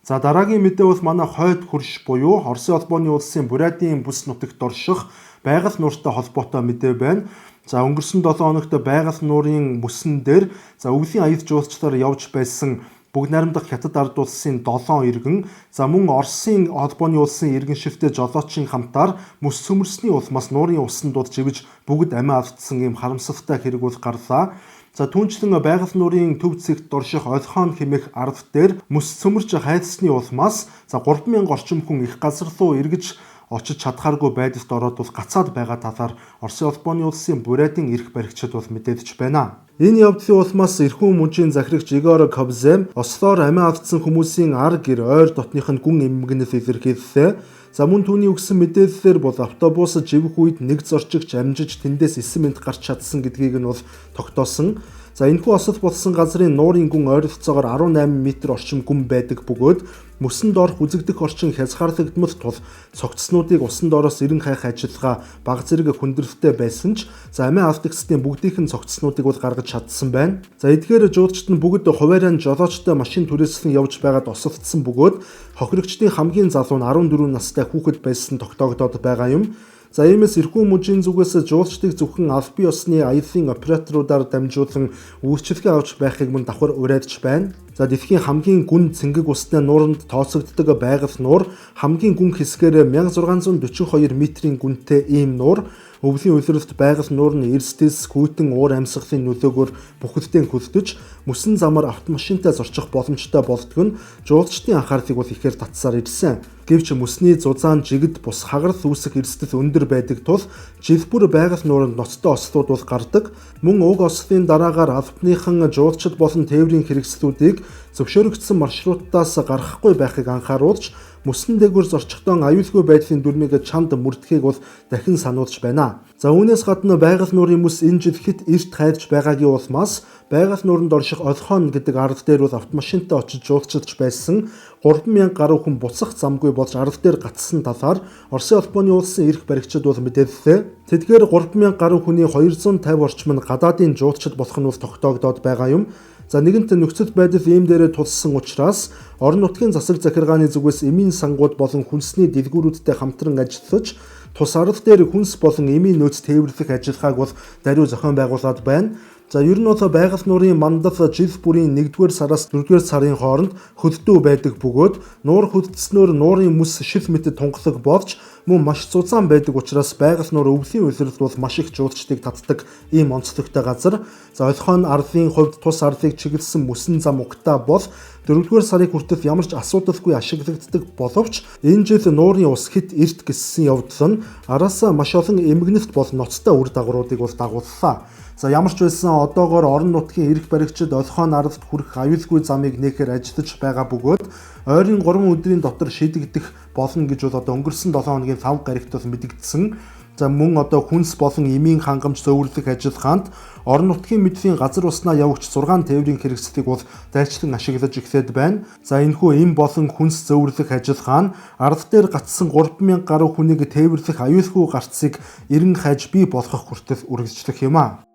За дараагийн мэдээ бол манай хойд хөрш буюу Оросын холбооны улсын Бурятын бүс нутагт орших байгаль нууртай холбоотой мэдээ байна. За өнгөрсөн 7 хоногт байгаль нуурын мөсөн дээр за өвлийн аялал жуулчлалаар явж байсан бүгд найрамдах Хятад ард улсын 7 иргэн за мөн Оросын холбооны улсын иргэн шилтэй жолоочийн хамтаар мөс цөмөрсний улмаас нуурын усан дунд живэж бүгд амиа алдсан ийм харамсалтай хэрэг бол гарлаа. За түүнчлэн байгаль нуурын төв зэгт орших Олхон хэмээх ард дээр мөс цөмөрч хайлсны улмаас за 3000 орчим хүн их газар руу эргэж очиж чадхааргүй байдалд ороод бол гацаад байгаа талаар Оросын холбооны улсын Бурятын эрх баригчид бол мэдээлж байна. Энэ явдлын улмаас эрхүү мужийн захирагч Игор Кобзем ослоор амиа алдсан хүмүүсийн ар гэр ойр дотных нь гүн эмгэнэл илэрхийллээ. За мөн түүний өгсөн мэдээллээр бол автобус живэх үед нэг зорчигч амжиж тэндээс 9 минут гарч чадсан гэдгийг нь бол тогтоосон. За энэхүү осол болсон газрын нуурын гүн ойролцоогоор 18 м орчим гүн байдаг бөгөөд мөсөн доорх үзэгдэх орчин хязгаарлагдмал тул цогцснуудыг усан доороос эрен хайх ажиллагаа баг зэрэг хүндрэлтэй байсан ч за амиа алдагцдын бүгдийнх нь цогцснуудыг бол гаргаж чадсан байна. За эдгээр жуулчид нь бүгд хуваараа жолоочтой машин түрээслэн явж байгаад осолдсон бөгөөд хохирогчдын хамгийн залуу нь 14 настай хүүхэд байсан тогтоогдоод байгаа юм. За иймээс эрхүү мужийн зүгээс жуулчдыг зөвхөн албан ёсны аяллын операторуудаар дамжуулан үйлчилгээ авч байхыг мөн давхар уриалж байна. За дэлхийн хамгийн гүн цэнгэг усны нууранд тооцогддог байгаль нуур хамгийн гүн хэсгээр 1642 метрийн гүнтэй ийм нуур. Өвлийн улиралд байгаль нуур нь эрсдэлс хүйтэн уур амьсгалын нөлөөгөөр бүхэлдээ хөлдөж мөсөн замаар автомашинтай зорчих боломжтой болдго нь жуулчдын анхаарлыг бол ихээр татсаар ирсэн. Гэвч мөсний зузаан жигд бус хагарал үүсэх эрсдэл өндөр байдаг тул жил бүр байгаль нууранд ноцтой ослууд бол гардаг. Мөн уг ослын дараагаар албаныхан жуулчид болон тээврийн хэрэгслүүдийг зөвшөөрөгдсөн маршрутаас гаргахгүй байхыг анхааруулж мөсөн дээгүүр зорчихдон аюулгүй байдлын дүрмийг чанд мөрдөхийг бол дахин сануулж байна. За үүнээс гадна байгаль нуурын мөс энэ жил хэт эрт хайрж байгаагийн улмаас байгаль нууранд орших Олхон гэдэг арал дээр бол автомашинтай очиж жуулчилж байсан 3000 гаруй хүн буцах замгүй болж арал дээр гацсан талаар Оросын холбооны улсын эрх баригчид бол мэдээллээ. Тэдгээр 3000 гаруй хүний 250 орчим нь гадаадын жуулчид болох нь бол тогтоогдоод байгаа юм. За нэгэнт нөхцөл байдал ийм дээрээ тулсан учраас орон нутгийн засаг захиргааны зүгээс эмийн сангууд болон хүнсний дэлгүүрүүдтэй хамтран ажиллаж тус арал дээр хүнс болон эмийн нөөц тээвэрлэх ажиллагааг бол даруй зохион байгуулад байна. За ер нь бол байгаль нуурын мандал жил бүрийн 1-р сараас 4-р сарын хооронд хөлдөө байдаг бөгөөд нуур хөлдснөөр нуурын мөс шил мэтэд тунгалаг болж мөн маш зузаан байдаг учраас байгаль нуур өвлийн улиралд бол маш их жуулчдыг татдаг ийм онцлогтой газар. За Олхон арлын хувьд тус арлыг чиглэсэн мөсөн зам угтаа бол 4-р сарыг хүртэл ямар ч асуудалгүй ашиглагддаг боловч энэ жил нуурын ус хэт эрт гиссэн явдал нь араасаа маш олон эмгэнэлт болон ноцтой үр дагавруудыг бол дагууллаа. За ямар ч байсан одоогоор орон нутгийн эрх баригчид Олхон аралд хүрэх аюулгүй замыг нээхээр ажиллаж байгаа бөгөөд ойрын 3 өдрийн дотор шийдэгдэх болно гэж бол одоо өнгөрсөн 7 хоногийн 5 гарагт бол мэдэгдсэн. За мөн одоо хүнс болон эмийн хангамж зөөвөрлөх ажиллагаанд орон нутгийн мэдлийн газар уснаа явагч 6 тээврийн хэрэгслийг бол дайчлан ашиглаж эхлээд байна. За энэхүү эм болон хүнс зөөвөрлөх ажиллагаа нь арал дээр гацсан 3000 гаруй хүнийг тээвэрлэх аюулгүй гарцыг эрен хайж бий болгох хүртэл үргэлжлэх юм а.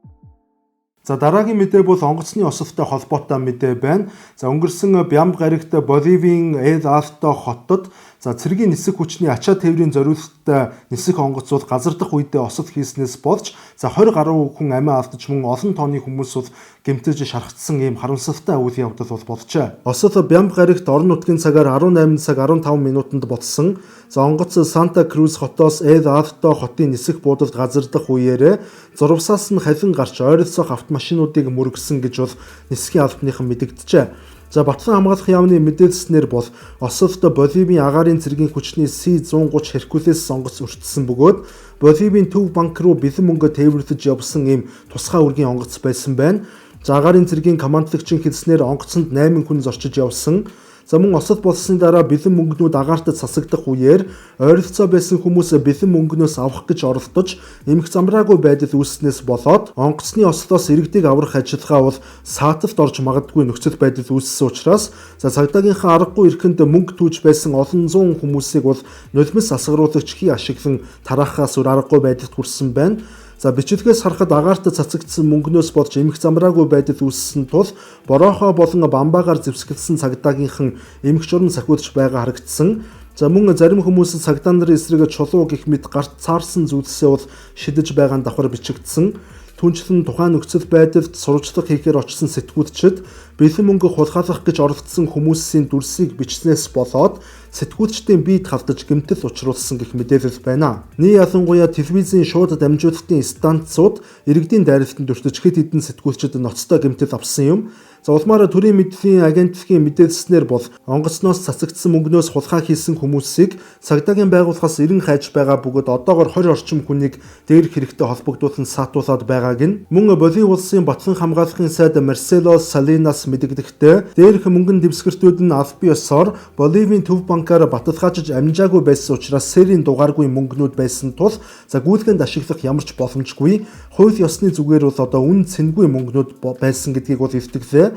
За дараагийн мэдээ бол онгоцны осолтой холбоотой мэдээ байна. За өнгөрсөн Бямба гарагт Боливийн Эл Алто хотод за цэргийн нисэх хүчний ачаа тээврийн зориулалттай нисэх онгоц бол газар дахь үедээ осол хийснээс болж за 20 гаруй хүн амиа алдаж мөн олон тооны хүмүүс бол гэмтэж шархтсан ийм харамсалтай үйл явдал бол болжээ. Осол Бямба гарагт орон нутгийн цагаар 18 цаг 15 минутанд болсон. За онгоц Санта Круз хотоос Эл Алто хотын нисэх буудалд газар дахь үеэрээ зурвасаас нь халин гарч ойролцоох автомашинуудыг мөргөсөн гэж бол нисхийн албаныхан мэдэгджээ. За Батлан хамгаалах яамны мэдээлснээр бол осолд Боливийн агаарын цэргийн хүчний C-130 Херкулес онгоц өртсөн бөгөөд Боливийн төв банк руу бэлэн мөнгө тээвэрлэж явсан ийм тусгай үргийн онгоц байсан байна. За агаарын цэргийн командлагчийн хэлснээр онгоцонд 8 хүн зорчиж явсан. За мөн осол болсны дараа бэлэн мөнгнүүд агаарт цасагдах үеэр ойролцоо байсан хүмүүс бэлэн мөнгнөөс авах гэж оролдож эмх замраагүй байдал үүссэнээс болоод онгоцны ослоос иргэдийг аврах ажиллагаа бол сааталд орж магадгүй нөхцөл байдал үүссэн учраас за цагдаагийнхаа аргагүй эрхэнд мөнгө түүж байсан олон зуун хүмүүсийг бол нулимс асгаруулагч хий ашиглан тараахаас өөр аргагүй байдалд хүрсэн байна. За бичлэгээс харахад агаарт цацагдсан мөнгнөөс болж эмх замраагүй байдал үүссэн тул бороохоо болон бамбаагаар зэвсгэлсэн цагдаагийнхан эмх журам сахиулж байгаа харагдсан. За мөн зарим хүмүүс цагдаа нарын эсрэг чулуу гэх мэт гарт цаарсан зүйлсээ бол шидэж байгаа нь давхар бичигдсэн. Түүнчлэн тухайн нөхцөл байдалд сурвалжлага хийхээр очсон сэтгүүлчид бэлэн мөнгө хулгайлах гэж оролдсон хүмүүсийн дүрсийг бичснээс болоод сэтгүүлчдийн бие тавтаж гэмтэл учруулсан гэх мэдээлэл байна. Нэг ялангуяа телевизийн шууд дамжуулалтын станцууд иргэдийн дайралтанд өртөж хэд хэдэн сэтгүүлчид ноцтой гэмтэл авсан юм. За улмаар төрийн мэдлийн агентлагийн мэдээлснээр бол онгоцноос цацагдсан мөнгнөөс хулгай хийсэн хүмүүсийг цагдаагийн байгууллагаас эрен хайж байгаа бөгөөд одоогор 20 орчим хүнийг дээрх хэрэгтэй холбогдуулан саатуулаад байгааг нь мөн Боливи улсын Батлан хамгаалахын сайд Марсело Салинас мэдэгдэхдээ дээрх мөнгөн дэвсгэртүүд нь аль бие ёсоор Боливийн төв банкаар баталгаажиж амжаагүй байсан учраас серийн дугааргүй мөнгнүүд байсан тул за гүйлгээнд ашиглах ямар ч боломжгүй хууль ёсны зүгээр бол одоо үн цэнгүй мөнгнүүд байсан гэдгийг бол илтгэлээ.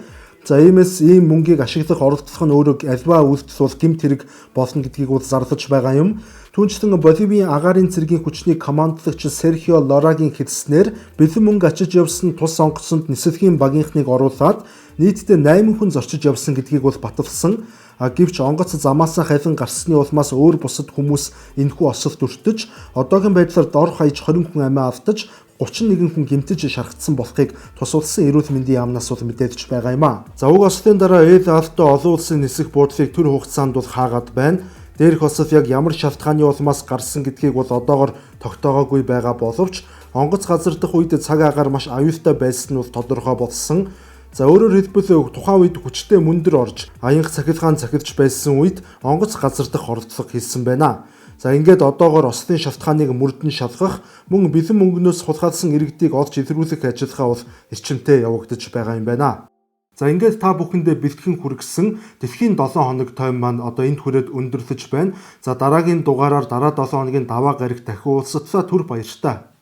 За иймээс ийм мөнгийг ашиглах оролдлого нь өөрөө альва үйлдэл бол гэмт хэрэг болно гэдгийг бол зарлаж байгаа юм. Түүнчлэн Боливийн агаарын цэргийн хүчний командлагч Серхио Лорагийн хэлснээр бэлэн мөнгө ачиж явсан тус онгоцонд нисэлхийн багийнхныг оруулаад нийтдээ 8 хүн зорчиж явсан гэдгийг бол баталсан. Гэвч онгоц замаасаа халин гарсны улмаас өөр бусад хүмүүс энэхүү осолд өртөж одоогийн байдлаар дор хаяж 20 хүн амиа алдаж 31 хүн гэмтэж шархтсан болохыг тус улсын эрүүл мэндийн яамнаас бол мэдээлж байгаа юм а. За уг ослын дараа Эл Алто олон улсын нисэх буудлыг төр хугацаанд бол хаагаад байна. Дээрх осол яг ямар шалтгааны улмаас гарсан гэдгийг бол одоогор тогтоогоогүй байгаа боловч онгоц газар дахь үед цаг агаар маш аюултай байсан нь бол тодорхой болсон. За, өөрөөр хэлбэл, тухайн үед хүчтэй мөндөр орж аянга цахилгаан цахилж байсан үед онгоц газар дах оролдлого хийсэн байна. За, ингээд одоогоор ослын шалтгааныг мөрдөн шалгах, мөн бэлэн мөнгнөөс хулгайлсан иргэдийг олж илрүүлэх ажиллагаа бол эрчимтэй явагдаж байгаа юм байна. За, ингээд та бүхэндээ бэлтгэн хүргэсэн дэлхийн 7 хоног тойм маань одоо энд хүрээд өндөрлөж байна. За, дараагийн дугаараар дараа 7 хоногийн даваа гарагт дахин уулзтлаа, түр баяртай.